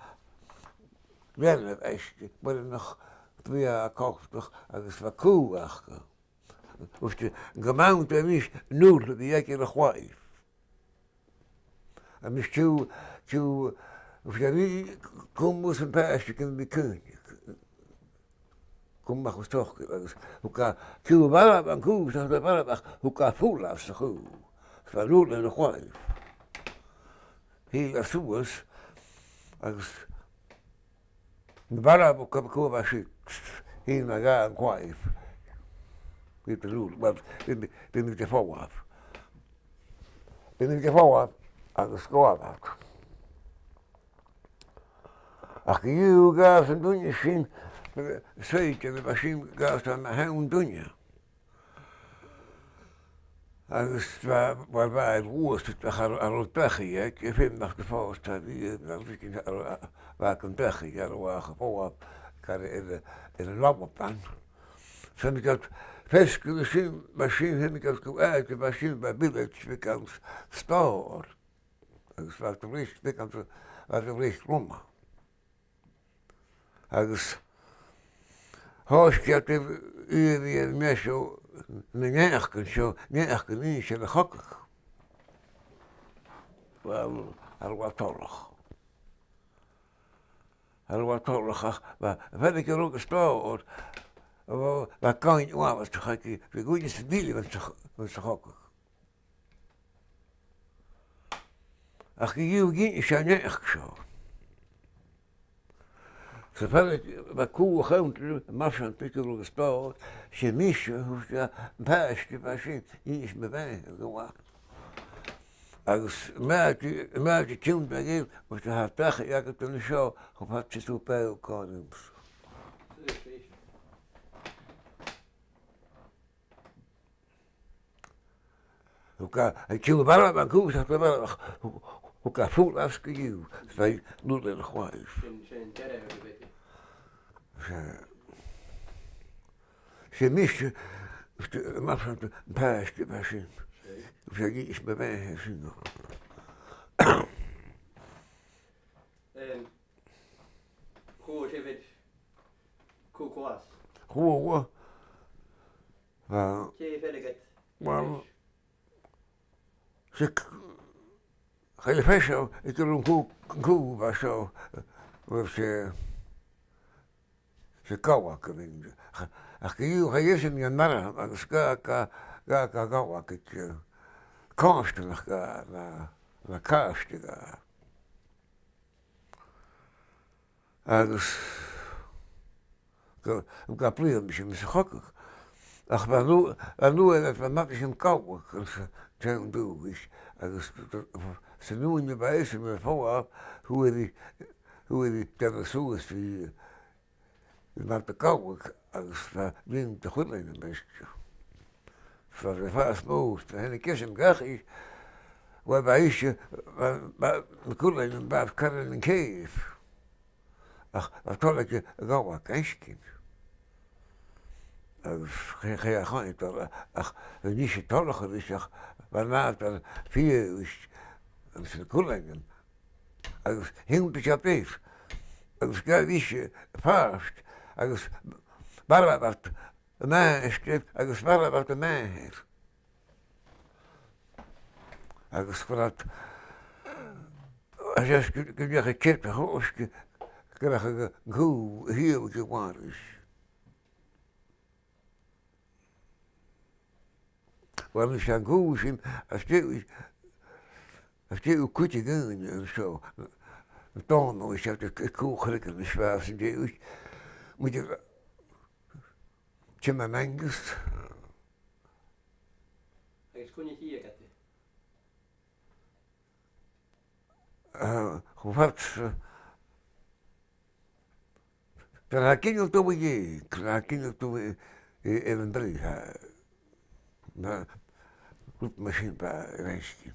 leanabh aice, boireannach brèagha coltach, agus bha cù aca. Thuirt e, gum b' ann do-nis an uair a bhith aige air a' chlaidheamh. Agus tiugainn, tiugainn, bha e ri cumail am pàiste gum bi cuimhne. Cumail a-mach os toic, agus thug e, tiugainn, bharrachd an cù, 's nach do bharrachd, thug e fuil às a' chù. 'S bha an uair air a' chlaidheamh. Thill e suas, agus na bharrachd, bha cù, bha cù a' siud, thill e gu an claidheamh. Bha e ri, uill, bha, bha, bha mi a' falbh. Bha mi a' falbh, agus ghabh e. Ach co-dhiù, ghabh an duine sin, eh, saighdear a bha sin, ghabh e na h-aon duine. Agus bha, bha, bha e luath, bha e air, air a bheachd aige, feumaidh tu fàs, tha, bha, bha, bha e air a bheachd aige, air a bheachd aige, feumaidh, car air, air an làmhan. Feumaidh tu feasgar sin, mar sin, feumaidh tu gu àite, mar sin, bha village, bha e gan stòr. Agus bha e a' bruich, bha e gan, bha e a' bruich loma. Agus thòisich iad air, air, air, air, seo, na naidheachdan seo, naidheachdan innse air a' chogadh. Uill, air a bha toileach. Air a bha toileach, ach bha, bha fear aig an robh an stòr, bha, bha coin uabhasach aige, bha e gu math milleadh anns a', anns a' chogadh. Ach co-dhiù, dh'innis e an naidheachd seo. Sa bheil, bha cù a' coimhead, mar sin, tuigidh tu, agus dòigh, 's e mise, thuirt e, am pàiste a bha sin, dh'innis mo bheatha gu math. Agus ma tha, ma tha thu a' tighinn dhachaigh, thuirt e, tha dachaigh agad an seo, cho fad 's a tha thu beò còmhla riumsa. Thug e, an cù a bharrachd, an cù a bharrachd, thug e fuil às co-dhiù, 's bha e a' dol air a' chlaidheamh. Sin, sin deireadh a bh' aige. 'S e mise, mar sin, am pàiste a bha sin. 'S e dh'innis mo bheatha sin. Em, chuala sibh air Cù Clas? Chuala. Ah. Dè a bh' aige? Uill, 's e c-, chaidh a' feitheamh aig an robh an cù, an cù a bha seo, uill, 's e, 's e gabhag a bh' ann. Ach, ach co-dhiù, chaidh esan dhan arm agus ghabh, ghabh, ghabh, ghabh gabhag aig, eh, càirdean aca, na, na càirdean aca. Agus gu, gu bliadhna sin sa chogadh. Ach bha an ù-, bha an uair a bha mi a' falbh às an t-seann dùthaich, agus san ùine a bha esan a' falbh, fhuair i, fhuair i dèanamh suas ri, ri mar a ghabhadh, agus bha linn de chuilean a-nis. Bha e fàs mòr, bha e na ceist an gachaidh, uill, bha ise, bha, bha na cuileanan, bha caran an cèibh. Ach bha toil aige a ghabhail gu h-àraidh. Agus chaidh, chaidh a choinneachadh, ach bha ise toileach ris, ach bha an nàdar fìor agus na cuileanan. Agus thionndaidh e air, agus ghabh ise pàirt, agus mharbh iad a mhàthair, agus mharbh iad a màthair. Agus bha iad, a' seasamh gu, gu dè a' cheart a thòisich, gu, gu, gu, gu, gu, gu, gu, Uill, 's e an cù sin, às dèidh, às dèidh cuid a dh'aon an seo, an Dòmhnall, 's e a' cù chreiceann is feàrr san dèidh, mu dheidhinn Tim Angus. Agus cuin a thigeadh iad? Eh, cho fad, eh, tha e gu math dubh, gu math dubh, eh, air an taigh, eh, na, rud mar sin, bha e air fhaicinn.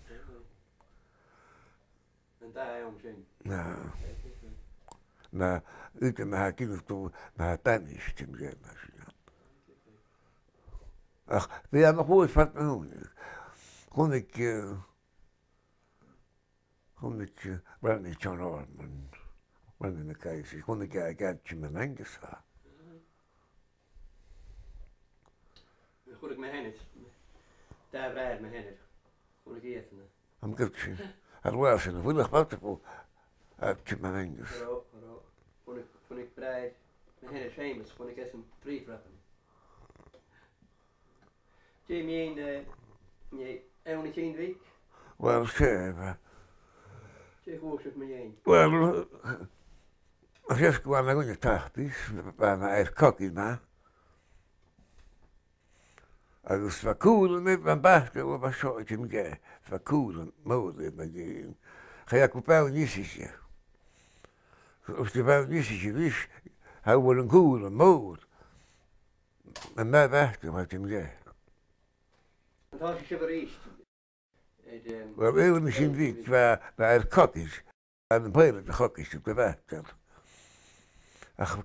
An dà àm sin? Na. Na, idir ma tha e gu math dubh, ma tha e bainis, Tim Angus. Ach bha e a' fuireach fad na h-ùine. Chunnaic, eh, Chunnaic, eh, Ranny John Orman, Ranny na Caiseal, chunnaic e aig Tim Angus, a. Chunnaic mo sheanair, dà bhràthair mo sheanar, chunnaic iad na. Am gabh sin, air làimh sin, bhuileach bata fo, a Tim Angus. Ro, ro, chunnaic, chunnaic bràthair mo sheanar Seumas, chunnaic esan trì phrogan. Dè mu dheidhinn, eh, eh, Eòin a' Chinn Bhig? Uill, 's e, bha. Dè chuala sibh mu dheidhinn? Uill, eh, 's e gu bheil e na dhuine tapaidh, bha e air cogadh, na. Agus bha cùram air, bha am bàta a bha seo a' tighinn gu, bha cùram mòr air mu dheidhinn. Chaidh e gu Beinn Ìosaiche. Agus gu Beinn Ìosaiche a-rithist, tha uair an cùram mòr. An ath bhàta a bha a' tighinn gu. An toil leibh sibh a-rithist? Id, em, uill, Eòin a' Chinn Bhig, bha, bha e air cogadh, an pàirt de chogadh, gu bhàta. Ach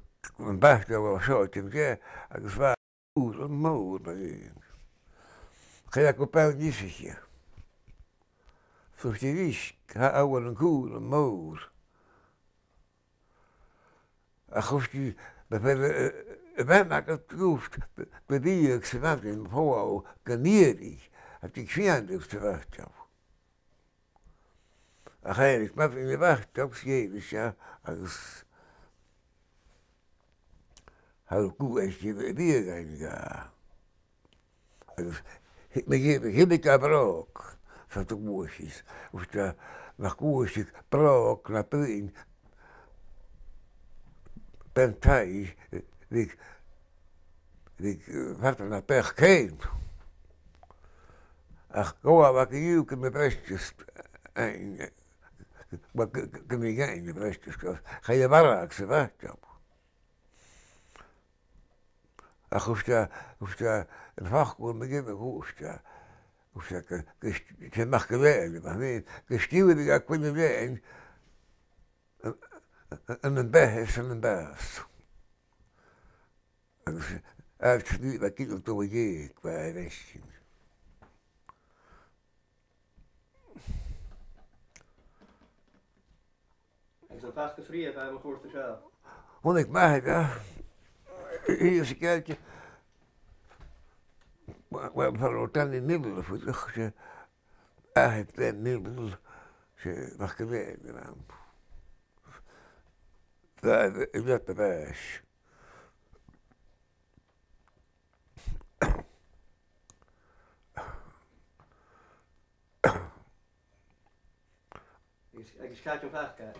am bàta a bha seo a' tighinn gu, agus bha cùram mòr mu dheidhinn. Chaidh e gu Beinn Ìosaiche. Thuirt e ris, tha uair an cùram mòr. Ach thuirt i, ma bheil, eh, eh, a' bhean agad gu, gu, gu bhith sa mhadainn, ma fo gun iarraidh, a bhith a' tighinn sa bhàta. Ach èirich madainn a' bhàta, 's dh'èirich e, agus tha gu bhith a' bhiadh aige. Agus thig mi, thig mi gu bròg, 's e a' gluasad, agus tha, nach gluaiseadh bròg na bruidhinn bean-taighe, bhiodh, bhiodh, eh, fada na beachd fhèin. Ach ghabh e a-mach gu, gu, gu mo bhreacaist, eh, gu, gu, gu, gu mo dhèidhinn mo bhreacaist, agus chaidh a mharbhadh sa bhàta. Ach thuirt e, thuirt e, am facal mu dheireadh, thuirt e, thuirt e gu, gu st-, 's e MacIlleathain a bh' ann, gu stiùireadh e a' chuid a bh' ann, an, an, an beatha 's an, an bàs. Agus àite a bha gu dol a dh'fhaighinn, bha e air fhaicinn. Agus am faca sibh a-riamh e mun cuairt an seo? Chunnaic m' athair e, shìos a' Ghàidhlig. Uill, far an robh Danny Milne a' fuireach, 's e athair Danny Milne, 's e MacIlleathain a bh' ann. Bha e, bha e air a bhàis. Agus, agus càit am faca,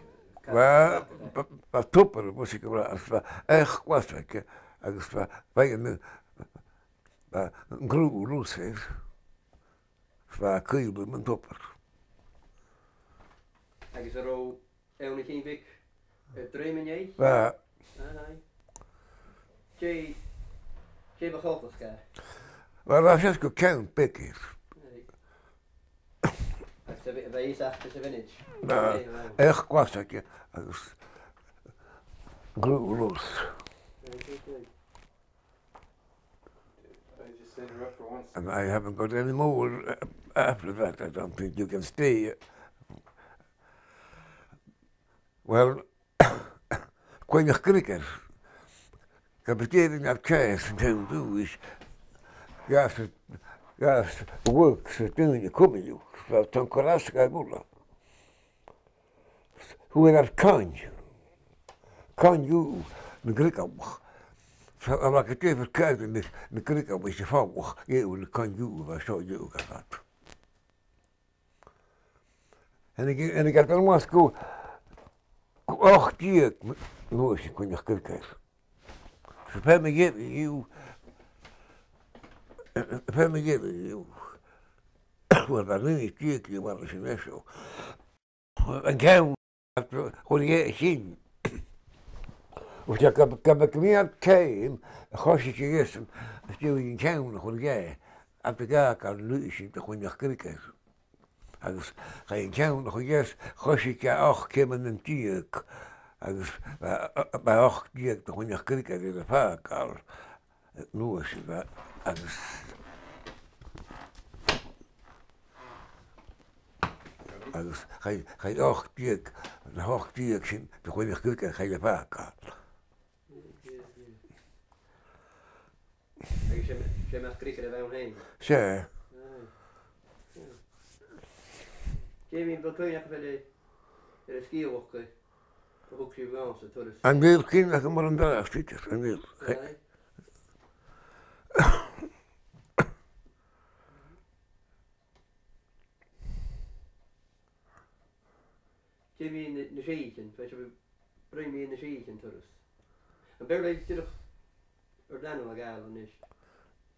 càit am faca e? Bha, bha, bha tobar, bha sinn ag ràdh, agus bha each glas aige, agus bha, bha e na, bha an gruth lus air. Bha e a' caoileadh mun tobar. Agus an robh Eòin a' Chinn Bhig a' druim an oidhche? Bha. Aye. Dè, dè bu chòir dha? Uill, bha e gu ceann beag air. Aye. Agus a bha, bha e fhathast a' mhionaid. Bha. Aye, bha. Each glas aige agus gruth lus. Aye, aye, aye. I just interrupt for one second. And I haven't got any more, uh, after that. I don't think you can stay. Well, Coinneach Griogair, ge b' e dè a bha e nar càs an t-seann dùthaich, dh'fhàs, dh'fhàs a bhuaidh sa daoine a' cumail, so tha an cur às a ghabh uile. Fhuair e coin, coin dhiubh nan Griogalach. Tha, a bha gu dè bhur càil na, na Griogalach a' falach, dhiubh na coin dhiubh a bha seo dhiubh gad. Thàinig, thàinig e dhan mhasg gu, gu ochd deug m-, an uair sin Coinneach Griogair. So fear mu dheireadh dhiubh, fear mu dheireadh dhiubh, uill, bha naoi deug dhiubh an sin, eh, seo. An ceann, chun dheth sin. Agus ge b', ge b' e gu mì-fhada ceum a choisich e dheth, is dòigh an ceann a chun dheth, a bha e ga fhàgail an uair sin do Choinneach Griogair. Agus chaidh an ceann a chun dheth, choisich e ochd ceumannan deug, agus, eh, eh, bha ochd deug do Choinneach Griogair air a fàgail. An uair sin, bha, agus, agus chaidh, chaidh ochd deug, na h-ochd deug sin, do Choinneach Griogair, chaidh a fàgail. Agus 's e, 's e mac Griogair a bh' ann fhèin? 'S e. Aye. Dè mu dheidhinn, a bheil cuimhne agaibh air, air an sgeulachd a thug sibh dhomhsa, turas? Chan eil cuimhne agam air an-dràsta idir, chan eil. Aye. Dè mu dheidhinn na, na sìthichean, bha sibh a' bruidhinn mu dheidhinn na sìthichean turas. Am b' fheàrr leibh dìreach ur n-ainm a ghabhail a-nis,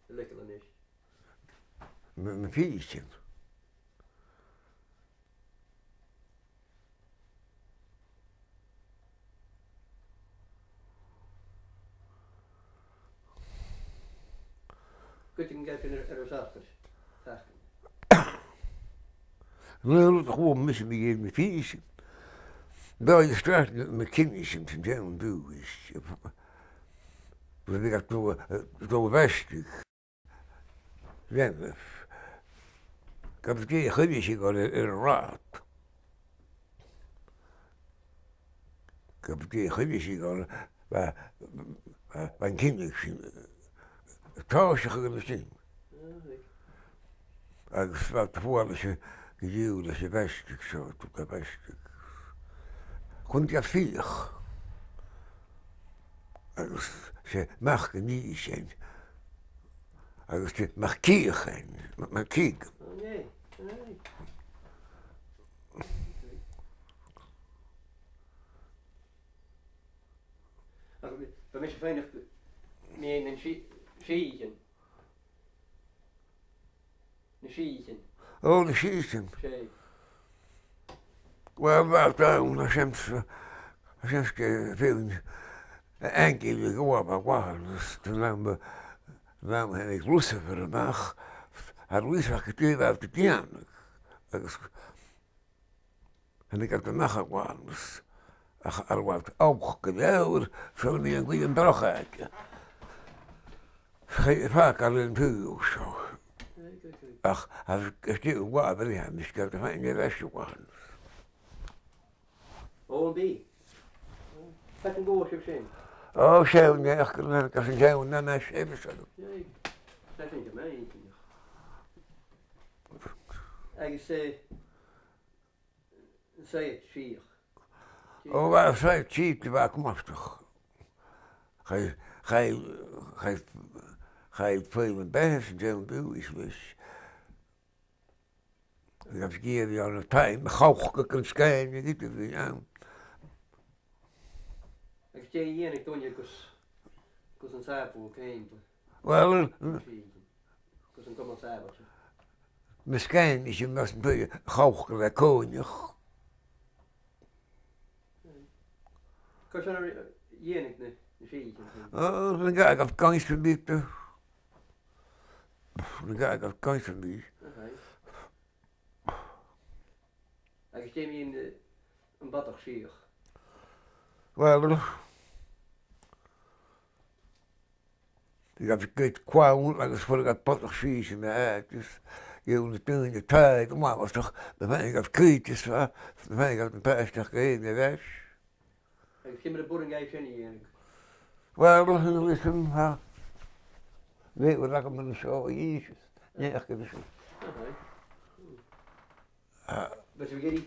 a leigeil a-nis? Na, na fìdhlichean. Cuideigin a' gealltainn air, air an t-seachdain. Seachdain. An aon rud a chuala mise mu dheidhinn na fìdhlichean, bha iad a' sgràtadh na, na cinneadh sin san t-seann dùthaich. Bha iad a' dol, eh, dol a bhaisteadh. Bhean, ge b' e dè a chuimhne sibh air, air an rathad. Ge b' e dè a chuimhne sibh air, bha, bha, bha an cinneadh sin, eh, tòiseachadh an sin. Agus bha iad a' fuaigheal leis a', gu diù leis a' bhaisteadh seo, tug a' bhaisteadh. Chun de fhiach. Agus 's e mac an fhìdhlichein. Agus 's e mac cìochain, ma-, mac cìg. Ò, nì, nì. Ach bha, bha mise a' faighneachd mu dheidhinn na sì-, sìthichean. Na sìthichean. Ò, na sìthichean. 'S e. Uill, bha, bha, tha seans, tha seans gu bheil an, an aingil a' gabhail a-mach, agus tha an àm, an àm a thàinig Lucifer a-mach, tha Lucifer gu dè bha e a' dèanamh, agus thàinig iad a-mach a-mach, ach cha robh iad olc gu leòr, 's ann a bha an cuid droch aige. Chaidh a fàgail air an taobh seo. Ach, ach, is dòcha gu bheil e, is gu bheil e fhèin air ais a-mach. Ò, am bi? Càit an cuala sibh sin? Ò, 's e, an e, ach, gu bheil, gus an t-seann, na, na, 's e, 's e. Yay. 'S e sin gu math inntinneach. Agus, eh, saighead fìdhleach. Ò, bha saighead fìdhleach, bha e cumail a-steach. Chaidh, chaidh, chaidh, chaidh feadhainn beatha san t-seann dùthaich leis. Agus ag iarraidh ann an taigh, a' chòcaireachd an sgàin, a' ghiota a bhith ann. Agus dè dhèanadh duine gus, gus an sàbhadh, cén? Uill, an, Agus an cumail sàbhailte. Mas cain is e mas an bhfuil a' chòcaire le còinneach. Cò às a dhèanadh na, na sìthichean sin? Ò, na gabh gainne sam bith. Na gabh gainne sam bith. Aha. Agus dè mu dheidhinn, eh, am bodach sìtheach? Well, bhiodh iad a' goid clann agus chuireadh iad bodach sìtheach anns an àite, is gheibheadh na daoine tàidh, uabhasach, nuair a bhiodh iad a' coimhead, is bha, nuair a bhiodh iad a' pàigheadh fhèin air ais. Agus ciamar a b' urrainn dhaibh sin a dhèanamh? Well, sin a bha sin, tha. Bhiodh agam an seo a dh'innse, nì ach gu bheil sin. Aha. Ah. Bheil sibh ag iarraidh,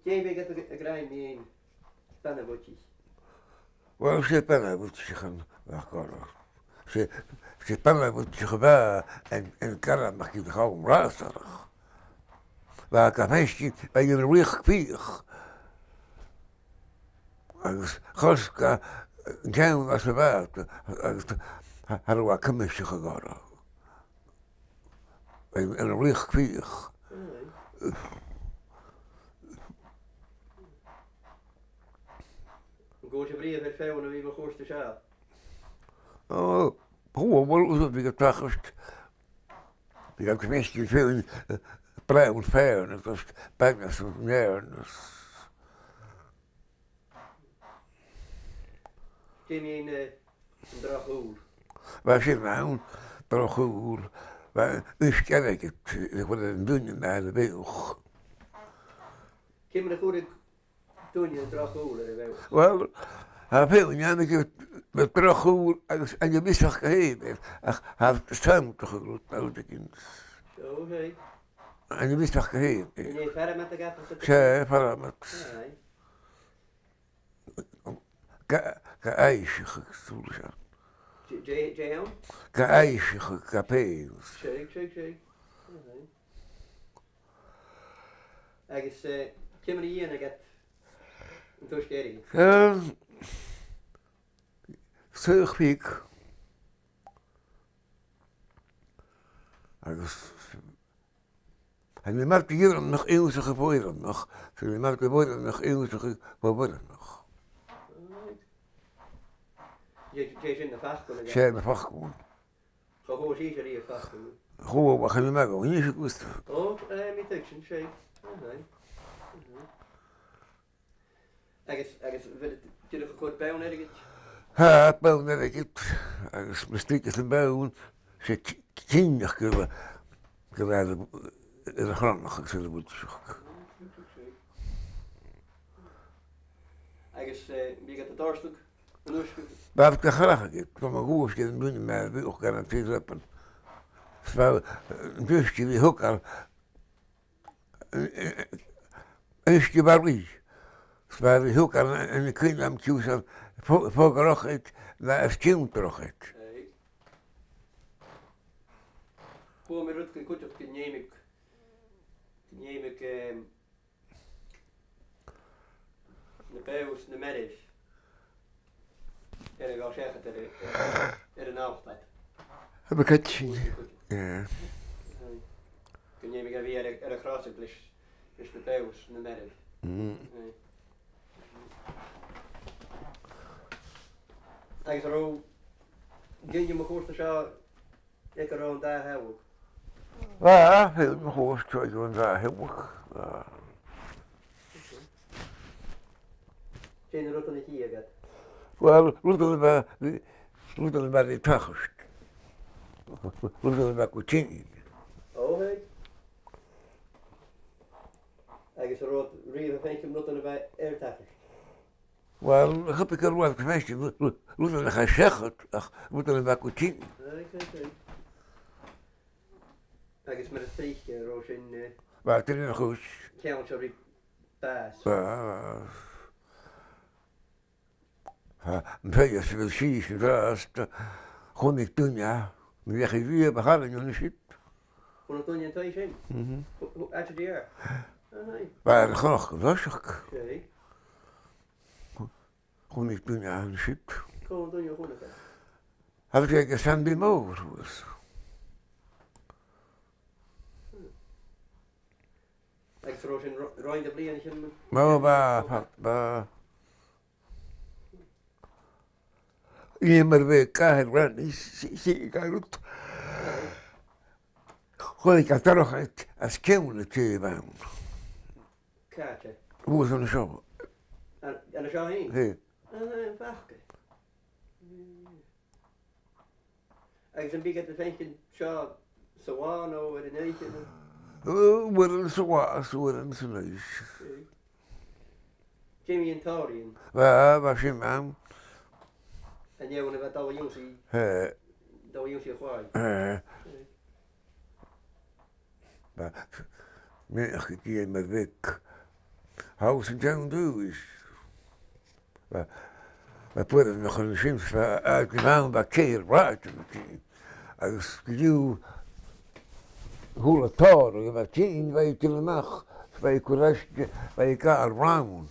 dè bhiodh iad ag, ag ràdh mu dheidhinn bana-bhuidsichean? Well, 's e bana-bhuidsichean a bh' aca. 'S e, 's e bana-bhuidseach a bha an, an Gearmailteach a' dol gu Ràsarach. Bha e ga fhaicinn, bha e air a ruigheachd fiadhaich. Agus chosg e an ceann às a' bhàta, agus cha, cha robh e a' cuimseachadh orra. Air, air a ruigheachd fiadhaich. Aye. An cuala sibh riamh air feadhainn a bhith mun cuairt an seo? Ò, chuala, well, bhiodh iad a' tachairt. Bhiodh iad a' faicinn feadhainn, eh, bràthair Fheàrn, agus Banais an Fheàrn. Dè mu dheidhinn, eh, an droch shùil? Bha sin ann, droch shùil, bha uisge airgid, eh, bhon an duine mar a bhiodh. Ciamar a chuireadh duine an droch shùil air a' bheathach? Well, tha feadhainn ann a bhiodh droch shùil agus an fhios aca fhèin, ach tha iad a' smaoineachadh gu bheil rud ann a bhiodh. Ò, seadh. An fhios aca fhèin. An e fear a bh' aca? 'S e, fear a bh' aca. Aye. Ga, ga aibhseachadh, sùil seo. Dè, dè, dè th' ann? Ga aibhseachadh, ga pèas. Seadh, seadh, seadh. Aye. Agus, eh, ciamar a dhèanadh iad an t-uisge airgid? Ehm, soitheach bheag. Agus chan eil mi ag iarraidh ionnsachadh bho iarraidh, chan eil mi ag iarraidh ionnsachadh bho iarraidh. Right. Dè, dè sin, na faclan? 'S e, na faclan. Cha chuala sibhse riamh faclan? Chuala, ach chan eil mi ag iarraidh ionnsachadh. Ò, eh, mi tuigsinn, 's e. Aha. Aha. Agus, agus a bheil thu dìreach a' cur bonn airgid? Tha, bonn airgid, agus mus tuiteas am bonn, 's e ci-, cinnteach gu bheil, gu bheil e air a chronachadh agus air a bhuidseachadh. Agus, eh, am biodh iad a' dòrtadh an uisge? Bha iad ga chleachdadh, gu mo dhùisg air an duine mar a bhiodh gan an taobh leapan. 'S bha, eh, an t-uisge a bhiodh a' tighinn uisge bharraich. 'S mar a thuirt an, an, an cuimhne agam, ciamar a fo-, fo-, drochaid, no as tionndadh drochaid. Aye. Chuala mi rudeigin cuideachd gun fheumadh, gun fheumadh, ehm, na beothas, na mairbh air a dhol seachad air a, air an altair. Tha mi a' creidsinn. Yeah. Aye. Gun fheumadh e a bhith air a, air a chrosadh leis, leis na beothas, na mairbh. Mm. Aye. Agus an robh daoine mun cuairt an seo aig an robh an dà theaghlach? Ah, feumaidh mi chomhairteachadh aig an dà theaghlach. Ah. Dè na rudan a chitheadh iad? Well, rudan a bha, rudan a bha ri tachairt. Rudan a bha gu tighinn. Ò, hey. Agus an robh iad riamh a' faicinn rudan a bha air tachairt? Well, cha b' e gu robh iad a' faicinn ru-, ru-, rudan a chaidh seachad, ach rudan a bha gu tighinn. Right, right, right. Agus mar as trice, an robh sin, eh, bha, tron a' chùis. Ceann seo ri bàs. Bha, bha. Tha, am fear sa bheil sìos an-dràsta, chunnaic duine e, nuair a chaidh e a-mach an sin. Chunnaic duine an taigh sin? Mhm. Who, who, at the deer? Aye. Bha e air a chonachdachadh an toiseach. Seadh. Chunnaic duine an sin. Cò an duine a chunnaic e? Tha e aig Sandy Mòr shuas. Agus an robh sin ro-, roinn de bhliadhnaichean? Bha, bha, bha, bha. Dh'fheumadh mi a bhith ga ràdh, 's e, 's e, ga ràdh. Chuala mi gu dearbh às ceann an taighe a bh' ann. Càite? Bhuail an seo. An, an seo fhèin? Hè. Ah, am faca. Agus am biodh iad a' faicinn seo sa bhaile no air an oidhche no? Uill, uaireannan sa bhaile, uaireannan san oidhche. Dè mu dheidhinn tòrr? Bha, bha sin ann. An fheadhainn a bha dol a dh'ionnsaigh? Hè. Dol a dh'ionnsaigh a' chlòimh? Hè. Bha, mi ach gu dè mar bhiodh. Thall san t-seann dùthaich. Bha, bha puireach na chun sin, bha, a, gu bheil, bha ceithir rathaidean a' tighinn. Agus gu dè a h-uile tòrr a bha a' tighinn, bha i a' dol a-mach, bha i a' cur aiste, bha i a' gabhail rann.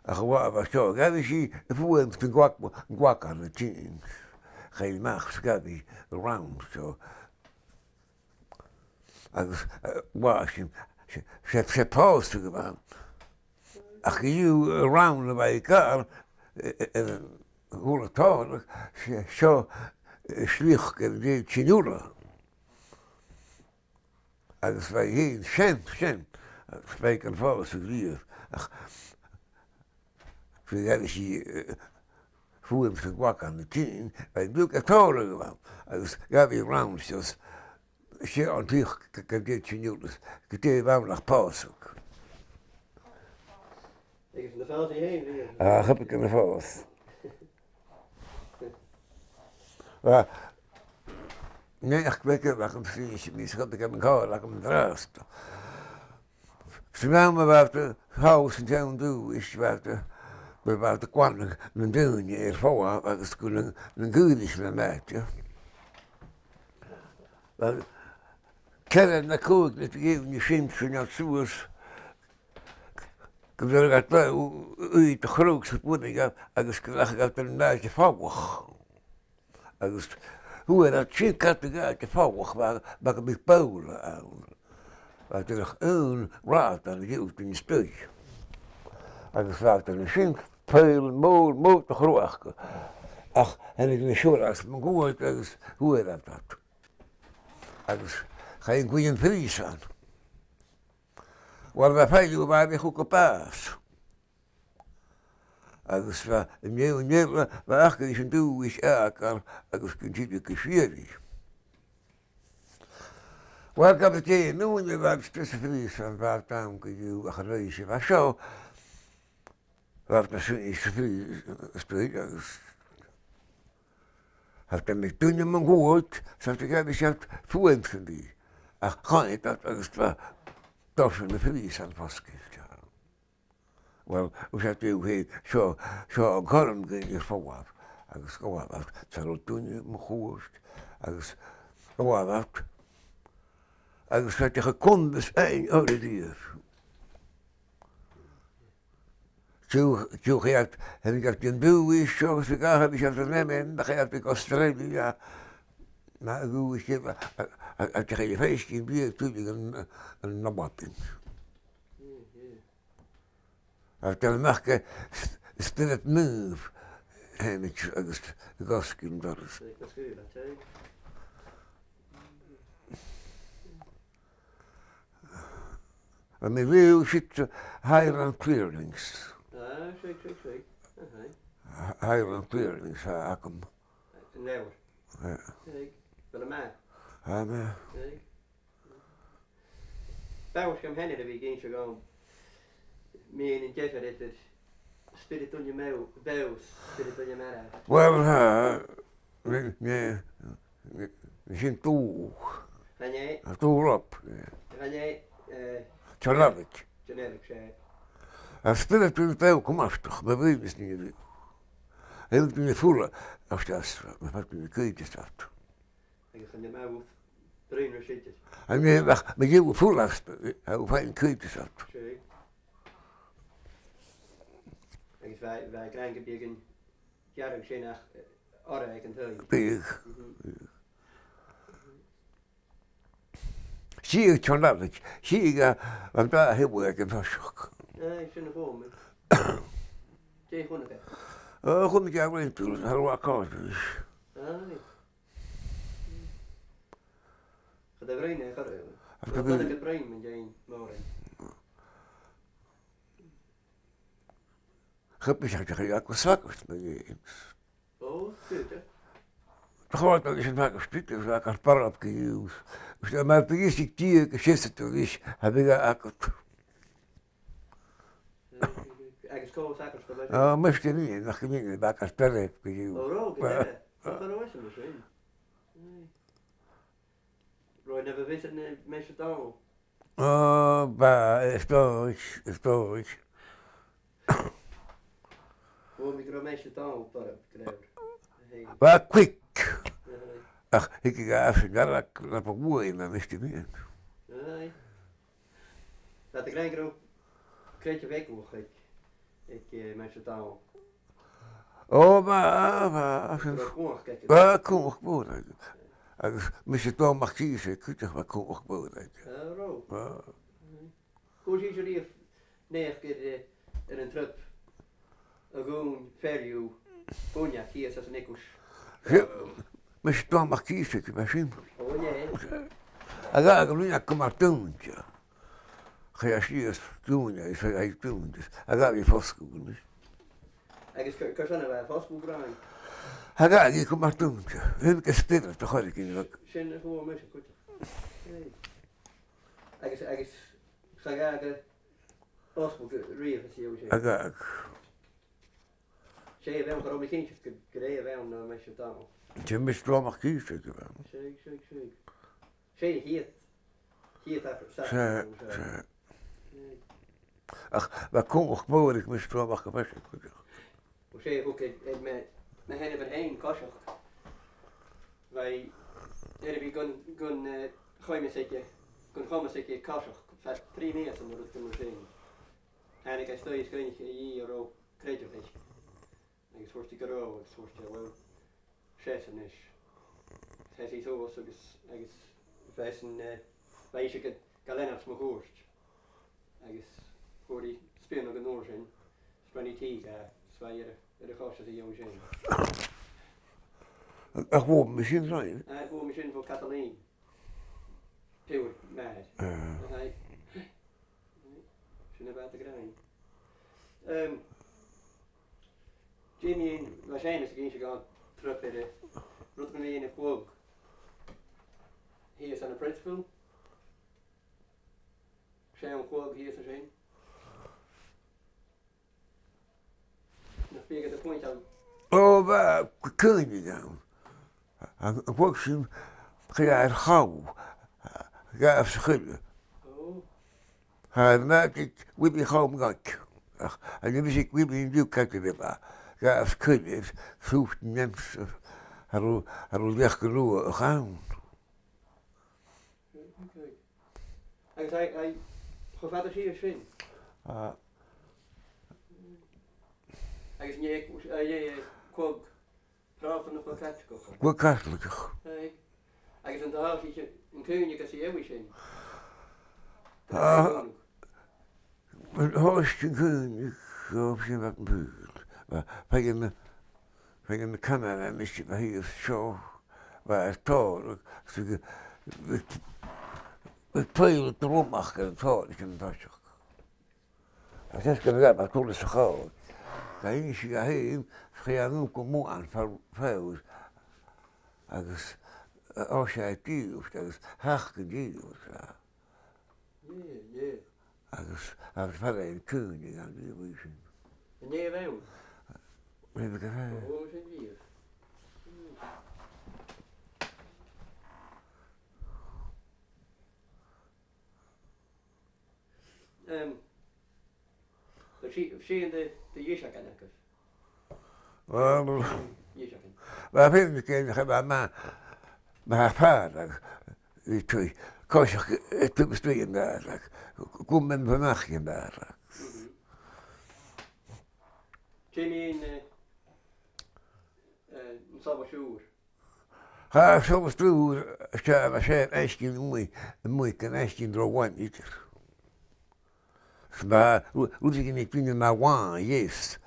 Ach a bha, bha seo, ghabh i a' fuaim 's an glag-, an glagan a' tighinn. Chaidh i a-mach 's ghabh i an rann seo. Agus, eh, bha sin, 's e, 's e, 's e pòsadh a bh' ann. Ach gu dè an rann a bha i a' gabhail, eh, eh, eh, a h-uile tòrr, 's e seo, eh, sliochd air an tè sin uile. Agus bha i fhèin sean, sean, agus bha i gan fàs a-riamh. Ach, bha i, eh, fuaim 's an glagan a' tighinn, bha i beag a' tòiseachadh a' gabhail, agus ghabh i an rann seo, 's e an t-sliochd gu, gu, gu dè sin uile, gu dè bh' ann ach pòsadh. Agus na fàs i fhèin, bha? Ah, cha b' e na fàs. Bha, neach beag a bh' agam fhìn, 's mi 's cha b' e an càil agam an-dràsta. 'S ann mar a bha iad a' falbh san t-seann dùthaich, bha iad a', bha, bha iad a' glanadh nan daoine air falbh agus gu na, nan caoraich na m' àite. Bha ceithir no còig no deich no sin, sin a' suas, gu bheil iad le, u-, u-, ùidh a' chruidh sa bhunaidh agus gun deach iad dhan àite falach. Agus fhuair iad sin cad a' ghabhail falach, bha, bha gu bhith bobhla ann. Bha iad air aon rathad an-diugh dhan an spìos. Agus bha iad an sin, poll mòr, mòr de chruach. Ach thàinig na siorrasan mun cuairt agus fhuair iad iad. Agus chaidh an cuid a' phrìosan. Uill, bha fear dhiubh a bha air a chur gu bàs. Agus bha, an fheadhainn eile, bha aca ris an dùthaich fhàgail agus gun tilleadh gu sìorraidh. Uill, gabh mo leisgeul, nuair a bha iad a-staigh sa phrìosan, bha iad ann gu dè, ach an oidhche a bha seo, bha iad na sin sa phrìosan, a-staigh agus cha robh duine mun cuairt, 's cha robh iad a' fuaim san dìth. Ach chaidh iad agus bha dorsan na prìosan fosgailte. Uill, thuirt iad riutha fhèin, seo, seo an cothrom dhuinn a dhol a-mach, agus dh'fhalbh iad, 's cha robh duine mun cuairt, agus dh'fhalbh iad, agus cha deach a' chuntas fhaighinn orra a-riamh. Tiuc-, tiuchaidh iad, thàinig iad dhan dùthaich seo, 's a dh'aithghearr iad an Eilean, chaidh iad gu Australia, na dhùthaich, a, a, a, a, chaidh iad fhaicinn, bhiodh tuilleadh an, an Albainn. Ach dè am faca, s-, spiorad naomh, thàinig agus dh'fhosgail an doras. Bha mi a' leughadh siud Highland Clearings. Ah, seadh, seadh, seadh. Aha. Highland Clearings, tha agam. An leabhar? Eh. Seadh. Bheil e math? Tha e math. Seadh. B' àbhaist dhomh fhìn a bhith ag innse dhomh mun an diofar eadar spiorad duine mòr, mòr, spiorad duine marbh. Uill, tha, mi, mi, mi, mi sin dùil. Chan e? Tha dùil oirre. Chan e, eh, Teàrlach. Teàrlach, seadh. Tha spiorad duine mòr cumail a-steach, ma bhithinn-sa nì a bhith. Tha duine fuar a-steach, ma bha duine cuideachd. Agus an e math bruidhinn ris idir? An e, ach, ma gheibh thu fuar a-steach, tha thu a' faighinn cuideachd. Seadh. Agus bha, bha e grànda gum biodh an dearbh sin ach, eh, orra aig an taigh. Bhiodh. Mhm. Bhiodh. 'S Dìreach tron Nollaig, chì thu gun robh an dà thaobh aig an toiseach. Aye, sin a chuala mi. Dè chunnaic e? Ò, chunnaic e roimhe, thar a' chòrr. Aye. Cha do bhruidhinn e, cha do. Ach cha do bhruidhinn. Cha do bhruidhinn mi an-dè mòran. Cha b' e seo a chaidh agus fhagairt mi. Ò, dìreach. Chòrd e leis an fhagairt, agus fhagairt barrachd gu ìre. Agus mar bu dhìth Dia gu seasamh leis, cha bhiodh e agad. Agus cò fhagairt a bh' ann? Ò, mise gu mìne, nach gu mìne, fhagairt barrachd gu ìre. Ò, robh, gu dearbh. Ò, robh e sin. Aye. Robh e na bha bhith na mèise dall. Ò, bha, is dòcha, is dòcha. Bha mi gu robh mèise dall, barrachd, gu leòr. Hey. Bha quick. Hey. Ach, thig e às an gàrradh, na bu mhotha na mèise dall. Hey. Bha iad ag ràdh gu robh creideamh eagalach aig, aig, eh, mèise dall. Ò, bha, bha, sin. Bha cumhachd aige. Bha cumhachd mòr aige. Agus mise Dòmhnall MacÌosa cuideachd, bha cumhachd mòr aige. Ah, robh. Bha. Chuala sibhse riamh naidheachd air, eh, air an trup a dhùin fear dhiubh uinneag shìos às an eaglais? Mise Dòmhnall MacÌosa, bha sin. Ò, an e? Agus, agus an uinneag gu math dùinte. Chaidh e sìos dùinte, is chaidh e dùinte, agus bha e fosgailte. Agus car, carson a bha e fosgailte, a ghràidh? Agus bha e gu math dùinte. Thug e spiorad a' choiligin. Sin a chuala mise cuideachd. Agus, agus cha ghabh e fosgladh riamh às dèidh sin. Agus. 'S e a bh' ann, cha robh mi cinnteach gu, gur e a bh' ann, no mise Dòmhnall. 'S e mise Dòmhnall MacÌosa a bh' ann. Seadh, seadh, seadh. 'S e a' chiad, chiad sacrament, seadh, seadh. Ach bha cumhachd mòr aig mise Dòmhnall MacÌosa cuideachd. Bha e, thug e, e, mo, mo sheanmhair fhèin coiseachd. Bha i air a bhith gun, gun, eh, chomas aige, gun chomas aige coiseachd, fad trì mìosan no rudeigin mar sin. Thàinig e a-staigh is dh'fhaighnich e dhi an robh creideamh aice. Agus thuirt i gun robh, agus thuirt e, uill, seas a-nis. Sheas i suas agus, agus bha esan, eh, bha ise ga, ga leantainn mun cuairt. Agus fhuair i spionnadh an uair sin, is bhruidhinn i tì dha, is bha i air, air a' chois às a dheidhinn sin. A chuala mi sin roimhe? A chuala mi sin bho Kathleen. Piuthar m' athar. Ah. Aye. Sin a bha iad ag ràdh. Ehm, dè mu dheidhinn, bha Seumas ag innse dhomh an trup eile, rud mu dheidhinn a' chladh shìos ann am Princeville. 'S e an cladh shìos an sin. Nach biodh iad a' cluinntinn? Ò, bha cuimhne agam. An, an cladh sin, chaidh e air chall, ghabh e sa choille. Ò. Tha e math aig Willie Chom Gaig. Ach, an e mise aig Willie an-diugh càit a bheil e? Ghabh e sa choille, is thuit an neamh, cha robh, cha robh leac gu luath a chall. Agus a, a, cho fada sìos sin? Ah. Agus an e, an e cladh Pròstanach no Caitligeach? Cladh Caitligeach. Aye. Agus an do thòisich an caoineadh às a dheidhinn sin? Ah. An do thòisich an caoineadh, ò, sin bha am pùil. Bha, bha na, bha na cananan a-nis, bha iad seo, bha e tòrr, agus bha, bha, bha pùil dromach air an tòrr aig an toiseach. Agus is gun robh e a' dol sa chòrr. Tha innse dhomh fhèin, chaidh e a-null gu mòine far, far, agus, eh, thòisich e a' dìobhairt, agus thachair e dìreach, eh. Yeah, yeah. Agus, agus far an caoineadh an dìobhairt sin. An e a bh' ann? Bha e gu fèin. Ò, sin dìreach. Hmm. Ehm, bha si-, sin de, de dh'iseagan agaibh? Uill, dh'iseagan. Bha fèin, chan eil, bha, ma, ma fàradh, i tu, coiseachd, i tu, is tu an gàrradh, gu, gu min bha nach an gàrradh. Mhm. Dè mu dheidhinn, eh, eh, an sabhal siùir? Tha, seo a-staigh, 's e, bha e a-staigh a-muigh, a-muigh gun fhaicinn ro mhath idir. 'S bha, ru-, rudeigin a' tighinn na bhàn, yes.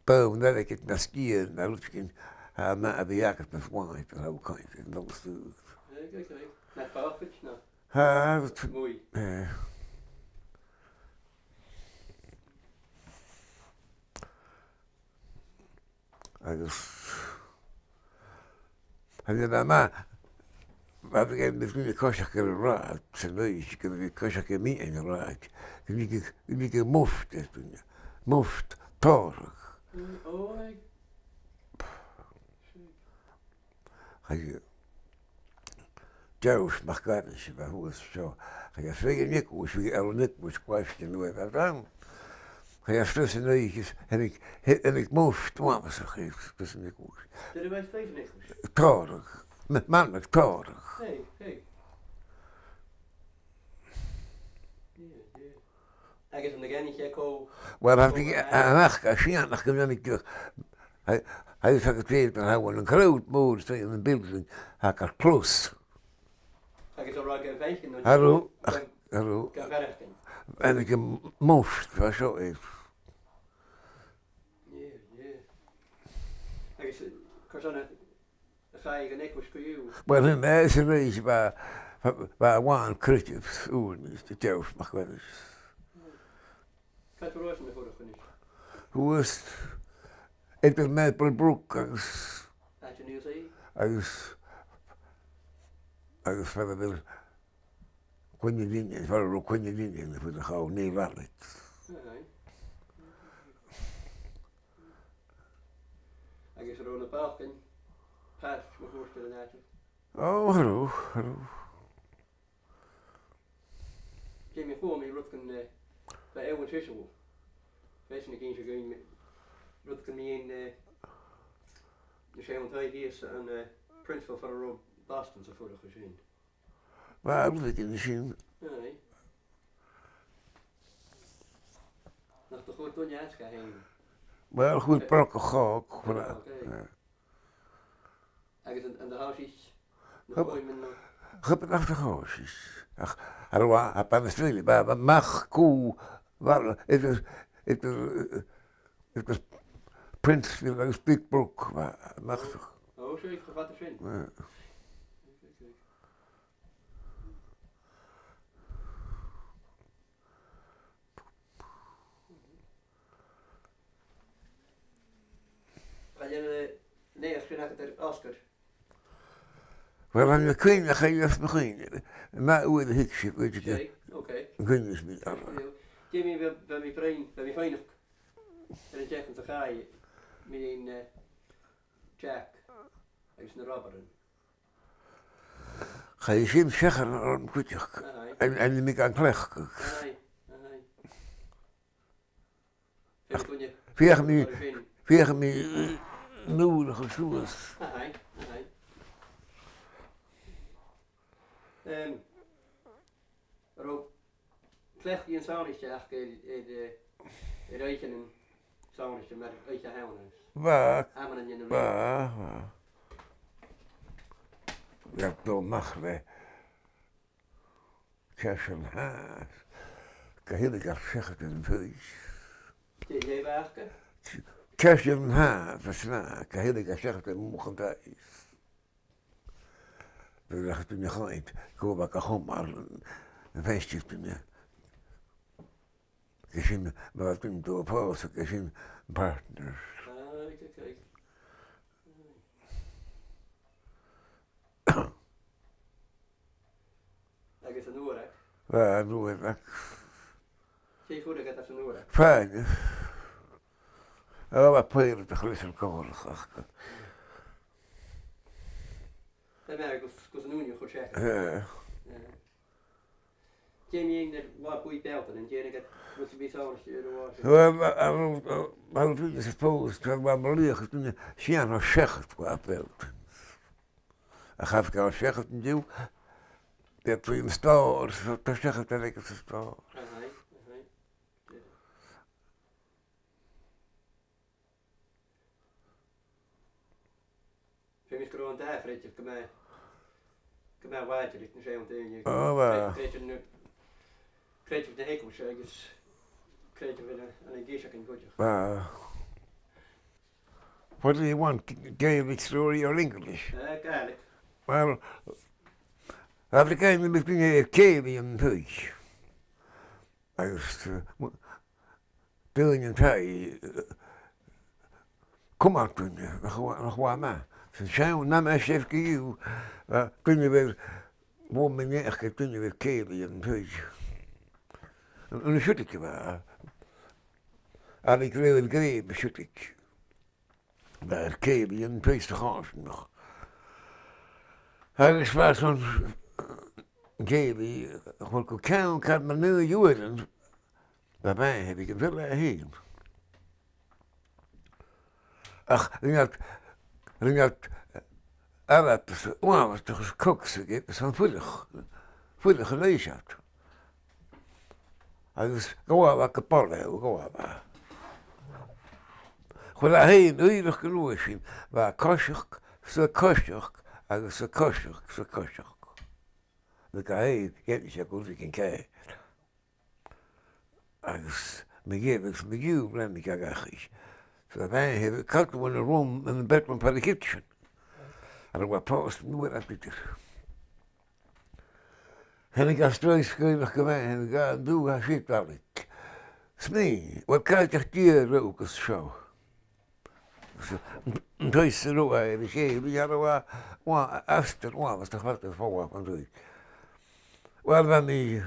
Bha an airgead nas giorra na rudeigin, tha, na, a bhith agad nas motha, tha thu a' coimhead, an dol a-staigh. Aig, aig, aig. Na fàgail, no? Tha, rud, a-muigh. Eh. Agus tha mi, bha, bha, bha mi a' coiseachd air an rathad, san oidhche, bha mi a' coiseachd air meadhan an rathaid. Bha mi, bha mi a' murt air duine. Murt, tòrradh. Mm, o, aye. Chaidh Deòrsa MacAonghais a bha shuas seo. Chaidh e a-steach an eaglais, bha Alan Nicholas a' cleachdadh an uair a bha e ann. Chaidh e a-steach san oidhche, thàinig, thàinig murt uabhasach a-steach san eaglais. Dè bha a-staigh san eaglais? Tòrradh. M-, manaidh tòrradh. Hey, hey. Yeah, yeah. Agus an do dh'aithnich e cò... Well, tha, cò, a, ach, a, sin, ach gun dèanadh, tha, tha, tha, tha, tha, tha, an crowd mòr, tha, an building, tha, car close. Agus an robh e ga fhaicinn, no... Cha robh, ach, cha robh. Ga fhaireachdainn. Agus am murt, bha seo e. Yeah, yeah. Agus, eh, carson a chaidh an eaglais co-dhiù? Well, sin e, sin e, bha, bha, bha a' bhàn creideamh, ùr, Deòrsa MacAonghais. Càit an robh esan a' fuireach a-nis? Shuas eadar Maple Brook agus... Àite an Uí Chaoidh? Agus, agus far a bheil Coinneach Linnean, far an robh Coinneach Linnean a' fuireach, Neil Alex. Aye. Agus an robh na bàlcain pailt mun cuairt air an àite? O, cha robh, cha robh. Dè mu, chuala mi rudeigin, eh, bha Eòghann Sìos, bha esan ag innse dhuinn rudeigin mu dheidhinn, eh, na seann taighean shìos an, eh, Princeville far an robh Boston a' fuireach an sin. Bha rudeigin an sin. Aye. Nach do chuir duine às dha fhèin? Well, chuir Brocach Chòig, chuir e. Brocach, aye. Eh. Agus an, an do thòisich na fuaimean, no? Cha b' e nach do thòisich. Ach, air a' bhà, a' bhana-strì, bha, bha mac cù, bha, eadar, eadar, eadar Princeville agus Big Brook, bha, mac. O, 's e, cho fada sin. Eh. Chan eil, eh, naidheachd sin agad air Oscar? Well, tha mi a' cuimhneachadh, tha mi a' cuimhneachadh. Math uair a thig sibh, bidh e. Ok, ok. Cuimhnichidh mi air. Dè mu, bha, bha mi a' bruidhinn, bha mi a' faighneachd air an t-seachdain sa chaidh, mu dheidhinn, eh, Jack agus na robairean. Chaidh sin seachad orm cuideachd. Aye. An, an e mi gan cleachdadh? Aye, aye. Feuch mi, feuch mi, eh, an ùrachadh suas. Aye, aye. Em, an robh cleachdaidhean sònraichte aca air, air, eh, air oidhcheannan sònraichte mar Oidhche Shamhna? Bha. Amannan dhen a' bhliadhna. Bha, bha. Bha iad a' dol a-mach le cearcall an taighe, gu h-uile gin seachad air an taigh. Dè, dè bh' aca? Cearcall an taighe, bha sin e, gu h-uile gin seachad air mullach an taighe. Bha iad a' dol a choimhead cò bh' aca cho math, am faiceadh duine. Agus sin, ma bha duine a' dol a phòsadh, agus sin am partner. Ah, right, okay. Agus an uair aca? Bha, an uair aca. Dè chuireadh iad anns an uair aca? Fàinne. Ò, bha pailteas de chleasan còmhla aca. Tha mi gus, gus an ùine a chur seachad. Eh. Eh. Dè mu dheidhinn air Là Buidhe Bealltainn, an dèanadh iad rud sam bith sònraichte air an là sin? Well, a, a, a, a, I suppose, tha, bha mo laoch, duine, sìon seachad Là Bealltainn. Ach tha e seachad an-diugh, bidh e tro an stòr, so tha seachad aige san stòr. Aye, aye. Agus gun robh an dà chreideamh gu math, gu math làidir aig na seann daoine. Ò, bha. Creideamh na, creideamh na h-eaglaise agus creideamh ann an, ann an Gàidhlig cuideachd. Bha. What do you want, G-, Gaelic story or English? Eh, Gaelic. Well, African, mi bhith air cèilidh an taigh. Agus, eh, m-, daoine an taigh, eh, cumail daoine, nach, nach, nach math. San seann, nam eisiaimh gu, eh, duine bhith, bho mine ach duine bhith cèilidh an taigh. An, an siud aige bha, a bhith grèim, grèim, siud aige. Bha e air cèilidh an taigh sa chois nach. Agus bha son cèilidh, chuir gu ceann car mar naoi uairean, bha e, bha e gu bhith e fhèin. Ach, rinn iad, rinn iad, eh, Arab, is uabhasach is cogs aige, is an fuireach, fuireach a-rithist. Agus ghabh e gu ball, ghabh e. Chuir e fhèin uireach gu luath sin, bha e a' coiseachd, 's a' coiseachd, agus a' coiseachd, 's a' coiseachd. Bha e ga fhèin, dh'fhaodte gu bheil e gin cè. Agus mi dh'fheuch, agus mi dh'fheuch, rinn mi ga dhachaigh. So bha e, he had a cot in a room, in the bedroom for the kitchen. And I was post, knew what I did. Thàinig e a-steach, sgaoileadh gu bheil, thàinig e, an dùthaich, a' sìor bhalaich. 'S mi, bhuel, càit an deach thu agus seo? So, an taigh sa robh e, bha e, bha e, bha e, bha e, astar, bha e, bha e, bha e, bha e, bha e, bha e. Bhuel, bha mi,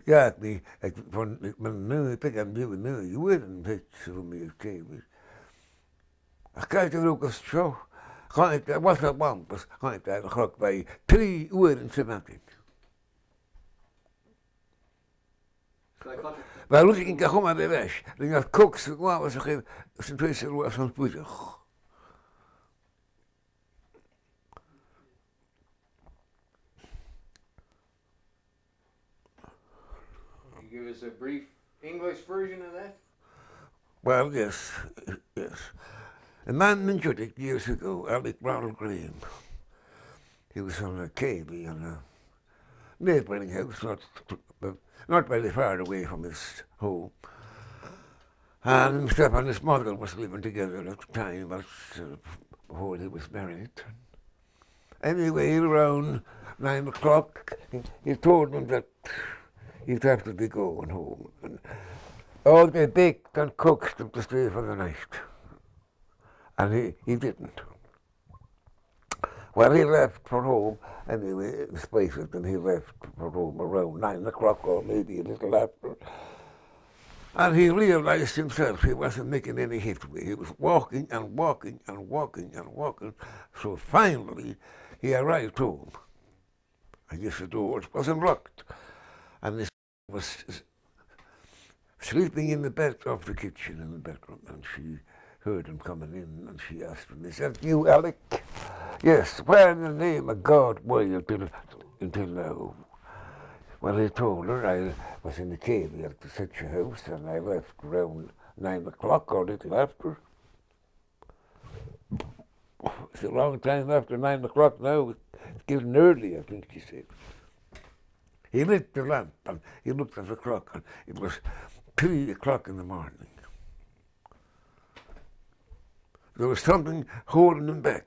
ghabh mi, aig, bhon, bhon naoi, beagan mu naoi uairean, an taigh sa robh mi, bha e, bha e. Ach càit an robh thu agus seo? Chaidh e, bha e a' lampas, chaidh e a' chnoc, bha e trì uairean sa mhadainn. Bha rudeigin ga chum air ais, rinn e cogs a' ghabhail sa chuimhne, san taigh sa robh e, san fuireach. Can you give us a brief English version of that? Well, yes, yes. A man min Judic years ago, Alec Ronald Graham. He was on a cèilidh in a neighbouring house, not, not very far away from his home. And himself and his mother was living together at the time, but, uh, before he was married. Anyway, around nine o'clock, he, he told them that he'd have to be going home. And all they begged and coaxed him to stay for the night. And he, he didn't. Well, he left for home, anyway, in spite of it, and he left for home around nine o'clock or maybe a little after. And he realised himself he wasn't making any headway. He was walking and walking and walking and walking. So finally, he arrived home. I guess the door wasn't locked. And this was s-, sleeping in the bed of the kitchen in the bedroom, and she heard him coming in, and she asked him, "Is that you, Alec?" "Yes, where in the name of God were you till, until now?" Well, he told her, "I was in the cave at such a house, and I left around nine o'clock or a little after." "It's a long time after nine o'clock now. It's getting early, I think," he said. He lit the lamp and he looked at the clock, and it was three o'clock in the morning. There was something holding him back.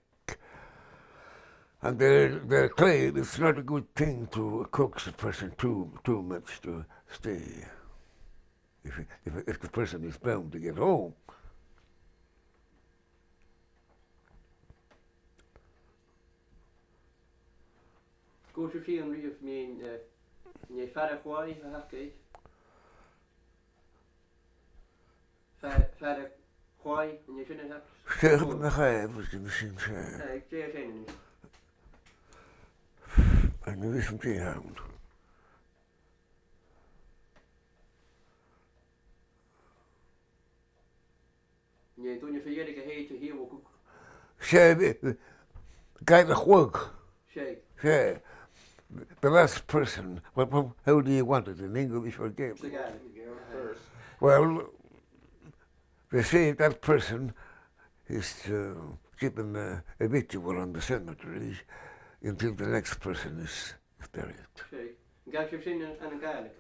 And they're, they're claiming it's not a good thing to coax a person too, too much to stay. If, if, if the person is bound to get home. An cuala sibh riamh mun, eh, mun fhear a' chlòimh a th' aca? Fear, fear a' chlòimh, an e sin a th' aca? Sin a th' aca, sin, sin. Eh, dè tha sin a-nis? An e sin dè th' ann? An e duine fo dheireadh a thèid a thiodhlaiceadh? 'S e, eh, guy in the chlog. 'S e. 'S e. The last person. What, what, how do you want it, in English or Gaelic? Sa Ghàidhlig. Well, they say that person is, uh, keeping a, a vigil around the cemetery until the next person is, is buried. Seadh. An gabh sibh sin ann, ann an Gàidhlig?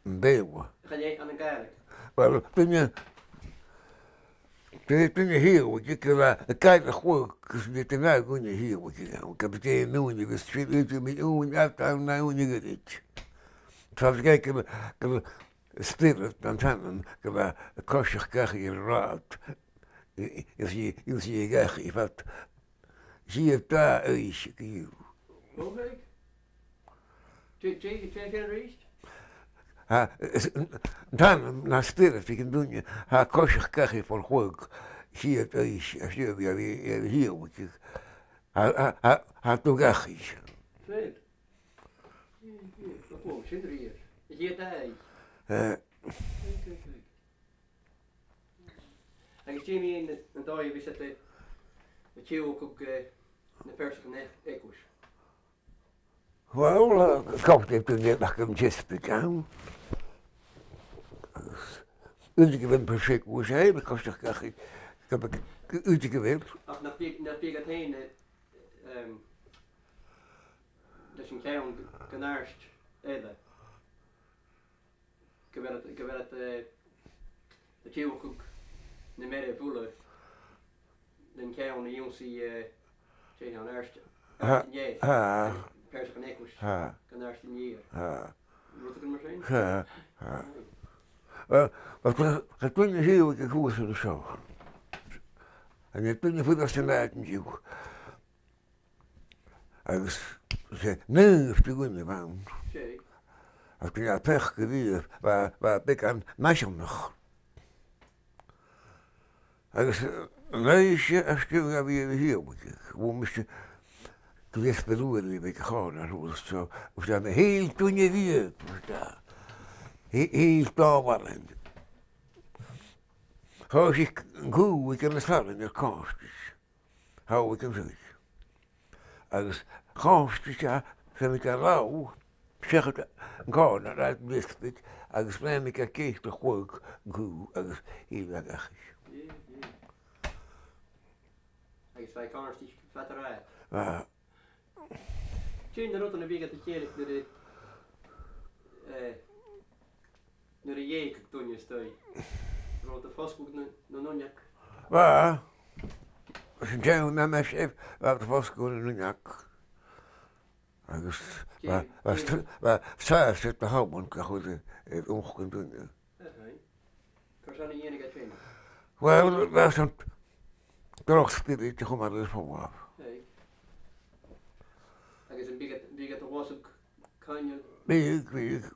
Am Beurla. Chan e ann an Gàidhlig? Well, duine, duine, duine a thiodhlaiceadh, gu bheil e a' gabhail a' chladh, agus nì e, duine a thiodhlaiceadh, gu bheil e an ùine, agus sin, ùine, ùine, ùine ghoirid. Tha e ag ràdh gu, gu bheil spirit nan tàinig, gu bheil e a' coiseachd dhachaigh air an rathad. I, i, is i, is i dhachaigh fad. Is i a' dà oidhche gu. Ò, bheag. Dè, dè, dè tha sin a-rithist? Tha, is, an, an t-anam, no spirit aig an duine, tha e a' coiseachd dhachaigh fon chladh, is i a' dol, is i a' dol, is i a' dol dhachaigh. Tha, tha, tha, tha e a' dol dhachaigh. Fèill. Ò, sin a-rithist. Is i a' dol. Eh. Agus dè mu na, na dòighean a bhios iad a', a' tiodhlacadh, eh, na pearsachan eag-, eaglais? Well, eh, cofhurtail duine nach eil an deasbad ann. Agus uiread gu bheil am pearsa eaglais air a coiseachd dhachaigh, gu, gu, uiread gu bheil. Ach nach bi, nach bi iad fhèin, eh, em, leis an ceann gu, gun àirde eile. Gu bheil iad, gu bheil iad, eh, a' tiodhlacadh na mara a' bhuille len ceann a dh'ionnsaigh, eh, dè th' ann, àirde, tha, àirde an ear. Tha. Pearsachan eaglais. Tha. Gun àirde an ear. Tha. Rudeigin mar sin? Tha, tha. Well, well, tha, tha duine a' tiodhlacadh shuas an seo. Agus tha duine a' fuireach san àite an-diugh. Agus 's e naomh a bh' ann. Seadh. Agus gun a peacadh a bh' ann, bha, bha e beagan nàiseanta. Agus, eh, an oidhche às dèidh a bhith air a thiodhlacadh, bha mise gu deasbad uair a bhith a' còmhradh riutha, so, bha e na h-aon duine a bh' ann, bha e, h-, h-aon dà bharain. Thòisich an cù aig an taigh air costas. Thàinig an t-àm. Agus chosgail e, feumaidh e a ràdh, seachad an còrr na rathad an deasbaid, agus feumaidh e geit a chladh an cù agus thill e dhachaigh. Agus bha e a' còmhnaidh fad an rathaid. Bha. Dè na rudan a bhiodh iad a' dèanamh nuair a, eh, nuair a dh'eug duine a-staigh? An robh iad a' fosgladh nan, nan uinneag? Bha. San t-seann àm, mise, bha iad a' fosgladh nan uinneag. Agus bha, bha, bha sàs air do thàmhan ga chur air, air uchd an duine. Aha. Carson a dhèanadh iad sin? Well, bha sin droch spiorad a chumail air falbh. Aye. Agus am biodh iad, am biodh iad a' losgadh coinneal? Bhiodh, bhiodh.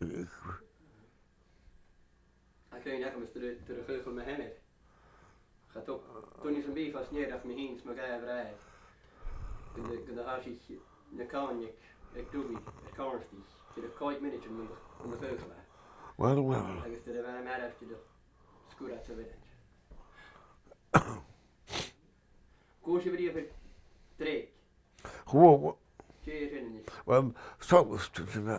Bhiodh. Ach cuimhne agam is dè, dè a chaochail mo sheanair. Cha tug duine sam bith fo sneachd ach mi fhìn 's mo dhà bhràthair. Gun do, gun do thòisich na coin aig, aig Dubhagh air còmhnaidh, dìreach còig mionaidean mun do, mun do chaochail e. Well, well. Agus dè a bha e mar as dìreach sgur às a' bheilg. Ghluais sibh a-riamh air dreag? Chuala. Dè tha sin a-nis? Well, solas, sin e.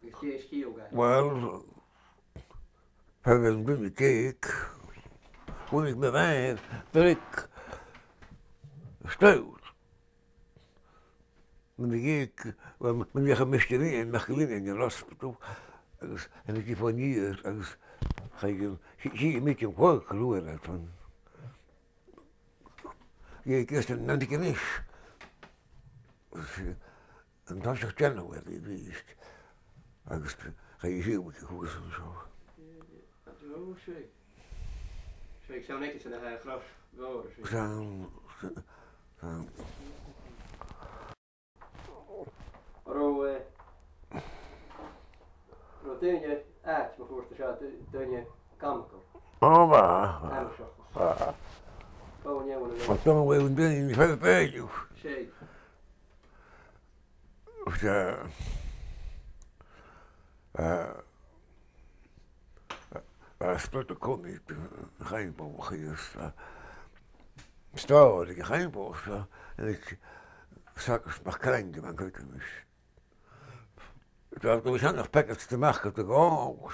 Agus dè an sgeul dha? Well, far an robh an duine ag èig, chunnaic mo mhàthair dreag stòr. Mun do dh'èig, well, mun deach am maighstir Iain MacIllEathain dhan ospadal, agus thàinig i fon fheur, agus chaidh i, 's i, 's i a' mhìneachadh gu luath air a shon. Dh'èig i às an Antigonish. Agus, eh, an toiseach January a-rithist. Agus chaidh i sìos gu cùl an seo. Ò, seadh. Seadh, 's ann aige-san a tha a' chrois mhòr, seadh. 'S ann, 's ann. An robh, eh, an robh daoine àite, ma chuireas tu seo, da-, daoine comical? Ò, bha, bha. Tamasach. Bha. Bha an fheadhainn a bha. Bha daoine a bha an daoine far am bèidh. Seadh. Bha, eh, eh, eh, spot a' coimeasachadh, eh, chaimbeul, chaidh, eh, stòr aig a' chaimbeul, so, aig Sagas MacCreain, bha an cuideachd. Tha, bha seann pheacadh a-mach air a' ghàl.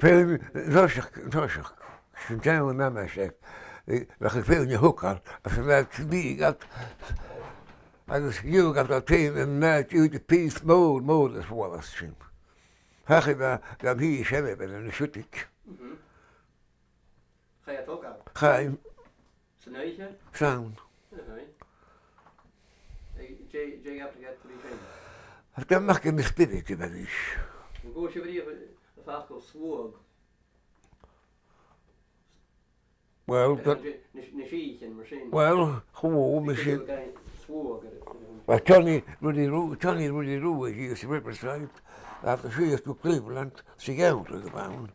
Feumaidh, an toiseach, an toiseach. Sin deamhan na maiseach. Bha iad a' faighinn a' chocair, agus an leaid sin bhig iad, agus gheibheadh iad an taobh an leaid iad pìos mòr, mòr de shuaimhneas sin. Thachair e dhan taigh sin a bh' ann an Siùdaig. Mhm. Chaidh e a thogail? Chaidh. San oidhche? San. Aha. Dè, dè dh'fhaodadh iad a bhith sin? Tha mi a' smaoineachadh gur e spiorad a bh' ann. An cuala sibh riamh am facal sluagh? Well, na, na, na sìthichean mar sin. Well, chuala mi sin. Sluagh air, air an... Well, Johnny Ruairidh Ruadh, Johnny Ruairidh Ruadh, he's Riverside. After she is to Cleveland, she goes to the bound.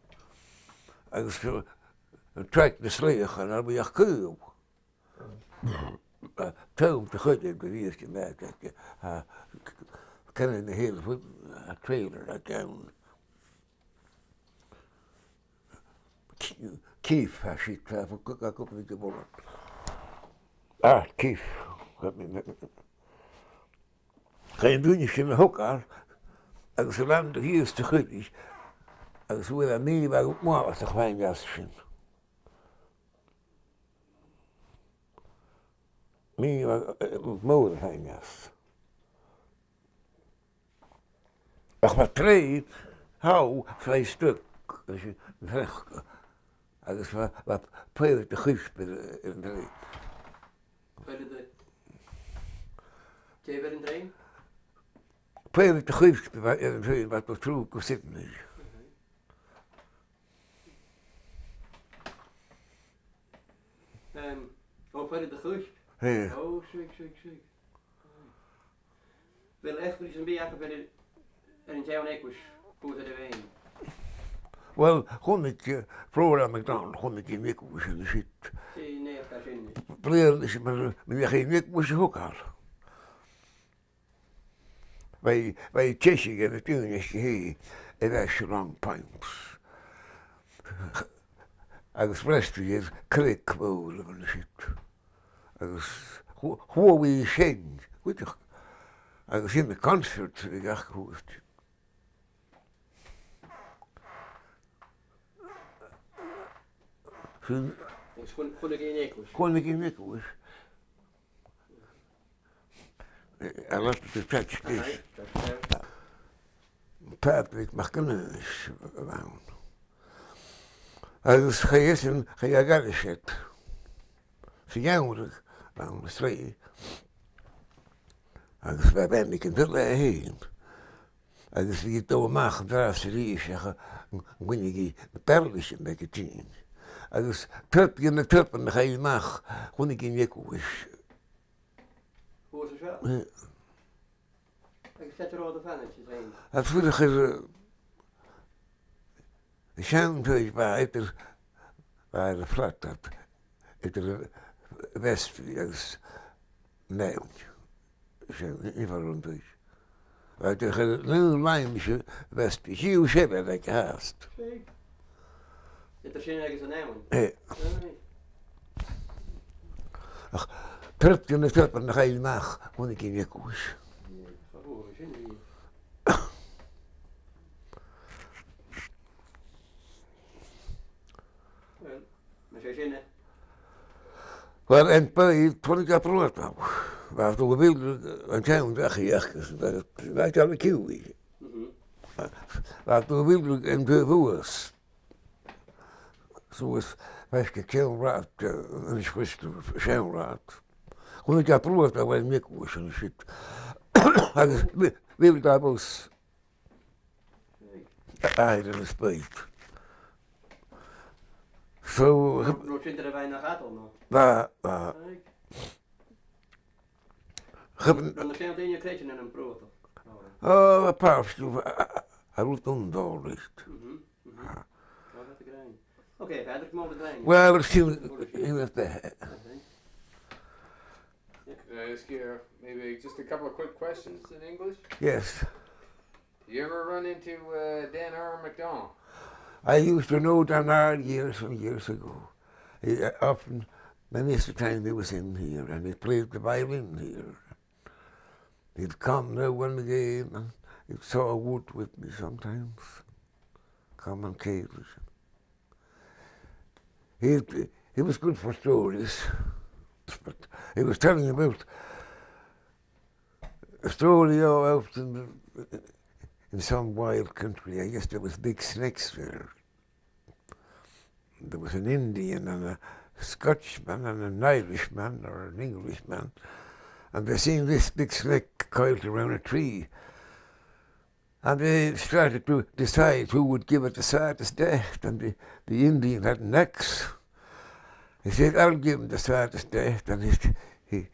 Agus, uh, an traic na sliabh, an ar bhiodh caol. Uh, Tom de chuid go bhíos go mbeadh, uh, kind of in the hill with a trailer a gown. Keith, a she travel, go, go, go, go, go, Ah, Keith. Chaidh an duine sin a thogail, agus a' leantainn shìos a' chuid, agus bha e mì-mhodhail a' faighinn às sin. Mì-mhodhail, eh, mòr a' faighinn às. Ach bha trì, thall, flight stuck, leis an t-sneachda. Agus bha, bha pailteas de chuisp air, air an trèan. Pailteas de, dè bh' air an trèan? Pailteas de chuisp a bha air an trèan, bha e a' dol through gu Sydney. Mhm. Em, o, pailteas de chuisp. Aye. O, seadh, seadh, seadh. A bheil eachdraidh sam bith agaibh air, air an t-seann eaglais, shuas air a' bheinn? Well, chunnaic, eh, Flora MacDonald, chunnaic i an eaglais an siud. Dè an t-eachdraidh sin? Bliadhna, 's e mar, mar a chaidh an eaglais a thogail. Bha, bha i a' teagasg air na daoine aice fhèin, air ais a long pipes. Agus bhreastail i air creag mhòr a bh' ann an siud. Agus chu-, chuala i sin, cuideachd. Agus sin na concerts a bhiodh aca shuas. Sin. Agus chun-, chunnaic i an eaglais? Chunnaic i an eaglais. A lot of the church is. Aye, that's fair. Pádraig MacAonghais a bh' ann. Agus chaidh esan, chaidh e gu Gailisgead. Sa gheamhradh a bh' ann, a Shrèith. Agus bha e bean aig an fhile fhèin. Agus bha i a' dol a-mach an-dràsta 's a-rithist ach an, an cluinneadh i na Beurlaichean aig a' tighinn. Agus trup dhe na trupan a chaidh i a-mach, chunnaic i an eaglais. Shuas an seo? Eh. Agus càit an robh iad a' fanaich, a Sheumais? A' fuireach air, eh, an seann taigh a bha eadar, bha air a' flat top, eadar Westby agus an abhainn. 'S e, i-, iomhair an taigh. Bha iad air a chur an aon làimh ris Westby, 's e, 's e a bh' aige fhathast. Seadh. Eadar sin agus an abhainn? Eh. Aye. Ach, trup dhe na trupan a chaidh i a-mach, chunnaic i an eaglais. Aye, cha mhòr sin, aye. Well, mas e sin e. Well, am baile, chunnaic e brònach. Bha e a' dol a mhilleadh an t-seann dachaigh aca, bha, bha e a' dol a ciùil. Mhm. Bha e a' dol a mhilleadh an taobh shuas. Suas, faisg air Ceann Rathad, eh, an seo, Seann Rathad. Chunnaic e brònach a bha an eaglais an siud. Agus mhi-, mhilleadh e bos. Aye, an spàid. So, an robh sin air a bhith na chadal, no? Bha, bha. Aye. Chuir... An robh na seann daoine a' creidsinn ann am brònach? Oh, a pàirt, a, a, a rud an dòigh. Mhm, mhm. Ah. Well, that's a good idea. Okay, Patrick, more the thing. Well, it's still, it was there. Okay. Could I ask you, uh, maybe just a couple of quick questions in English? Yes. You ever run into, uh, Dan R. MacDonald? I used to know Dan R. years and years ago. He, uh, often, many a time he was in here, and he played the violin here. He'd come now and again, and he'd saw wood with me sometimes. Come and carry. He, he was good for stories, but he was telling about a story out in, in some wild country. I guess there was big snakes there. There was an Indian and a Scotchman and an Irishman or an Englishman, and they seen this big snake coiled around a tree. And they started to decide who would give it the sharpest death, and the, the Indian had an axe. He said, "I'll give him the sharpest death," and he, he,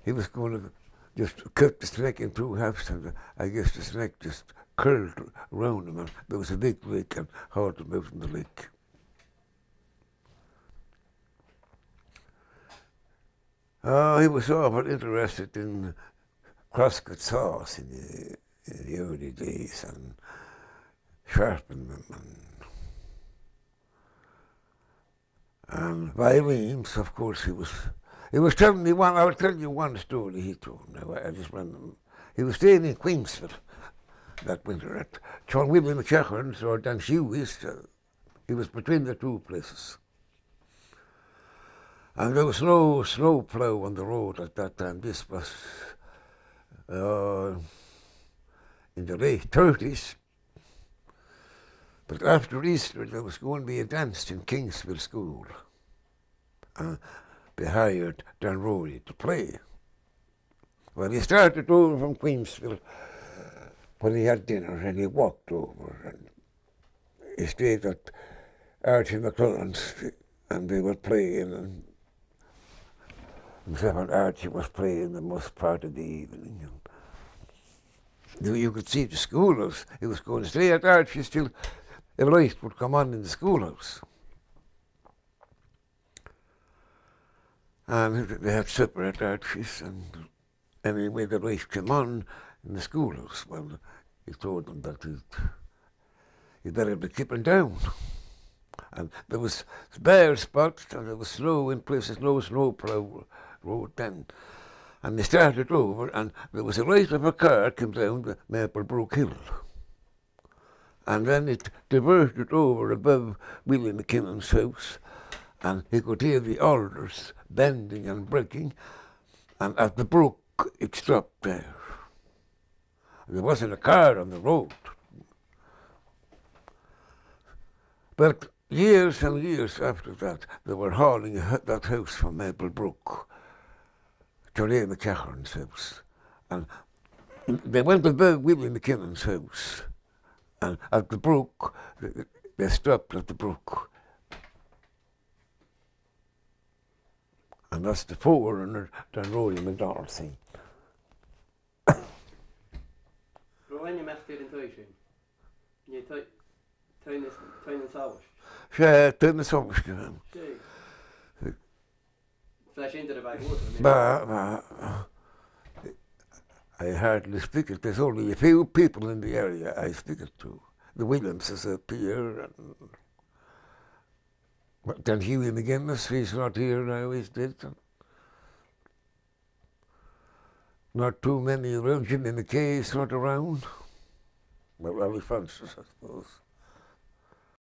he was going to just cut the snake in two halves, and I guess the snake just curled round him, and there was a big lake and hauled him out in the lake. Uh, he was sort of interested in crosscut saws in the, in the early days and sharpening them and, and violins, of course, he was, he was telling me one, I'll tell you one story he told me. I just remember. He was staying in Queensville that winter at John William McEachern's or Dan Hughie's, uh, It was between the two places. And there was no snow plough on the road at that time. This was, uh, in the late thirties. But after Easter, there was going to be a dance in Kingsville School. Uh, they hired Dan Rory to play. Well, he started over from Queensville when he had dinner and he walked over and he stayed at Archie McLellan's and they were playing and himself and Archie was playing the most part of the evening. And you, you could see the schoolhouse. He was going to stay at Archie's till the light would come on in the schoolhouse. And they had supper at Archie's, and anyway, the light came on in the schoolhouse. Well, he told them that he'd, he'd better be keeping down. And there was bare spots, and there was snow in places, no snow plough road then. And they started over, and there was a light of a car came down the Maple Brook Hill. And then it diverted over above Willie McKinnon's house, and he could hear the alders bending and breaking, and at the brook it stopped there. There wasn't a car on the road. But years and years after that, they were hauling h- that house from Maple Brook to Ray McEachern's house. And they went above Willie McKinnon's house. And at the brook, they stopped at the brook. And that's the forerunner to Rory McDonald's thing. Rowan, you must get into it. You take, take this, take this hours. Yeah, take this hours. Gee. Flash into the back water, I mean. But, but I hardly speak it. There's only a few people in the area I speak it to. The Williamses up here, and but then Hughie McGuinness, he's not here now, he's dead. Not too many around. Jimmy McKay is not around. Well, Alfie Francis, I suppose.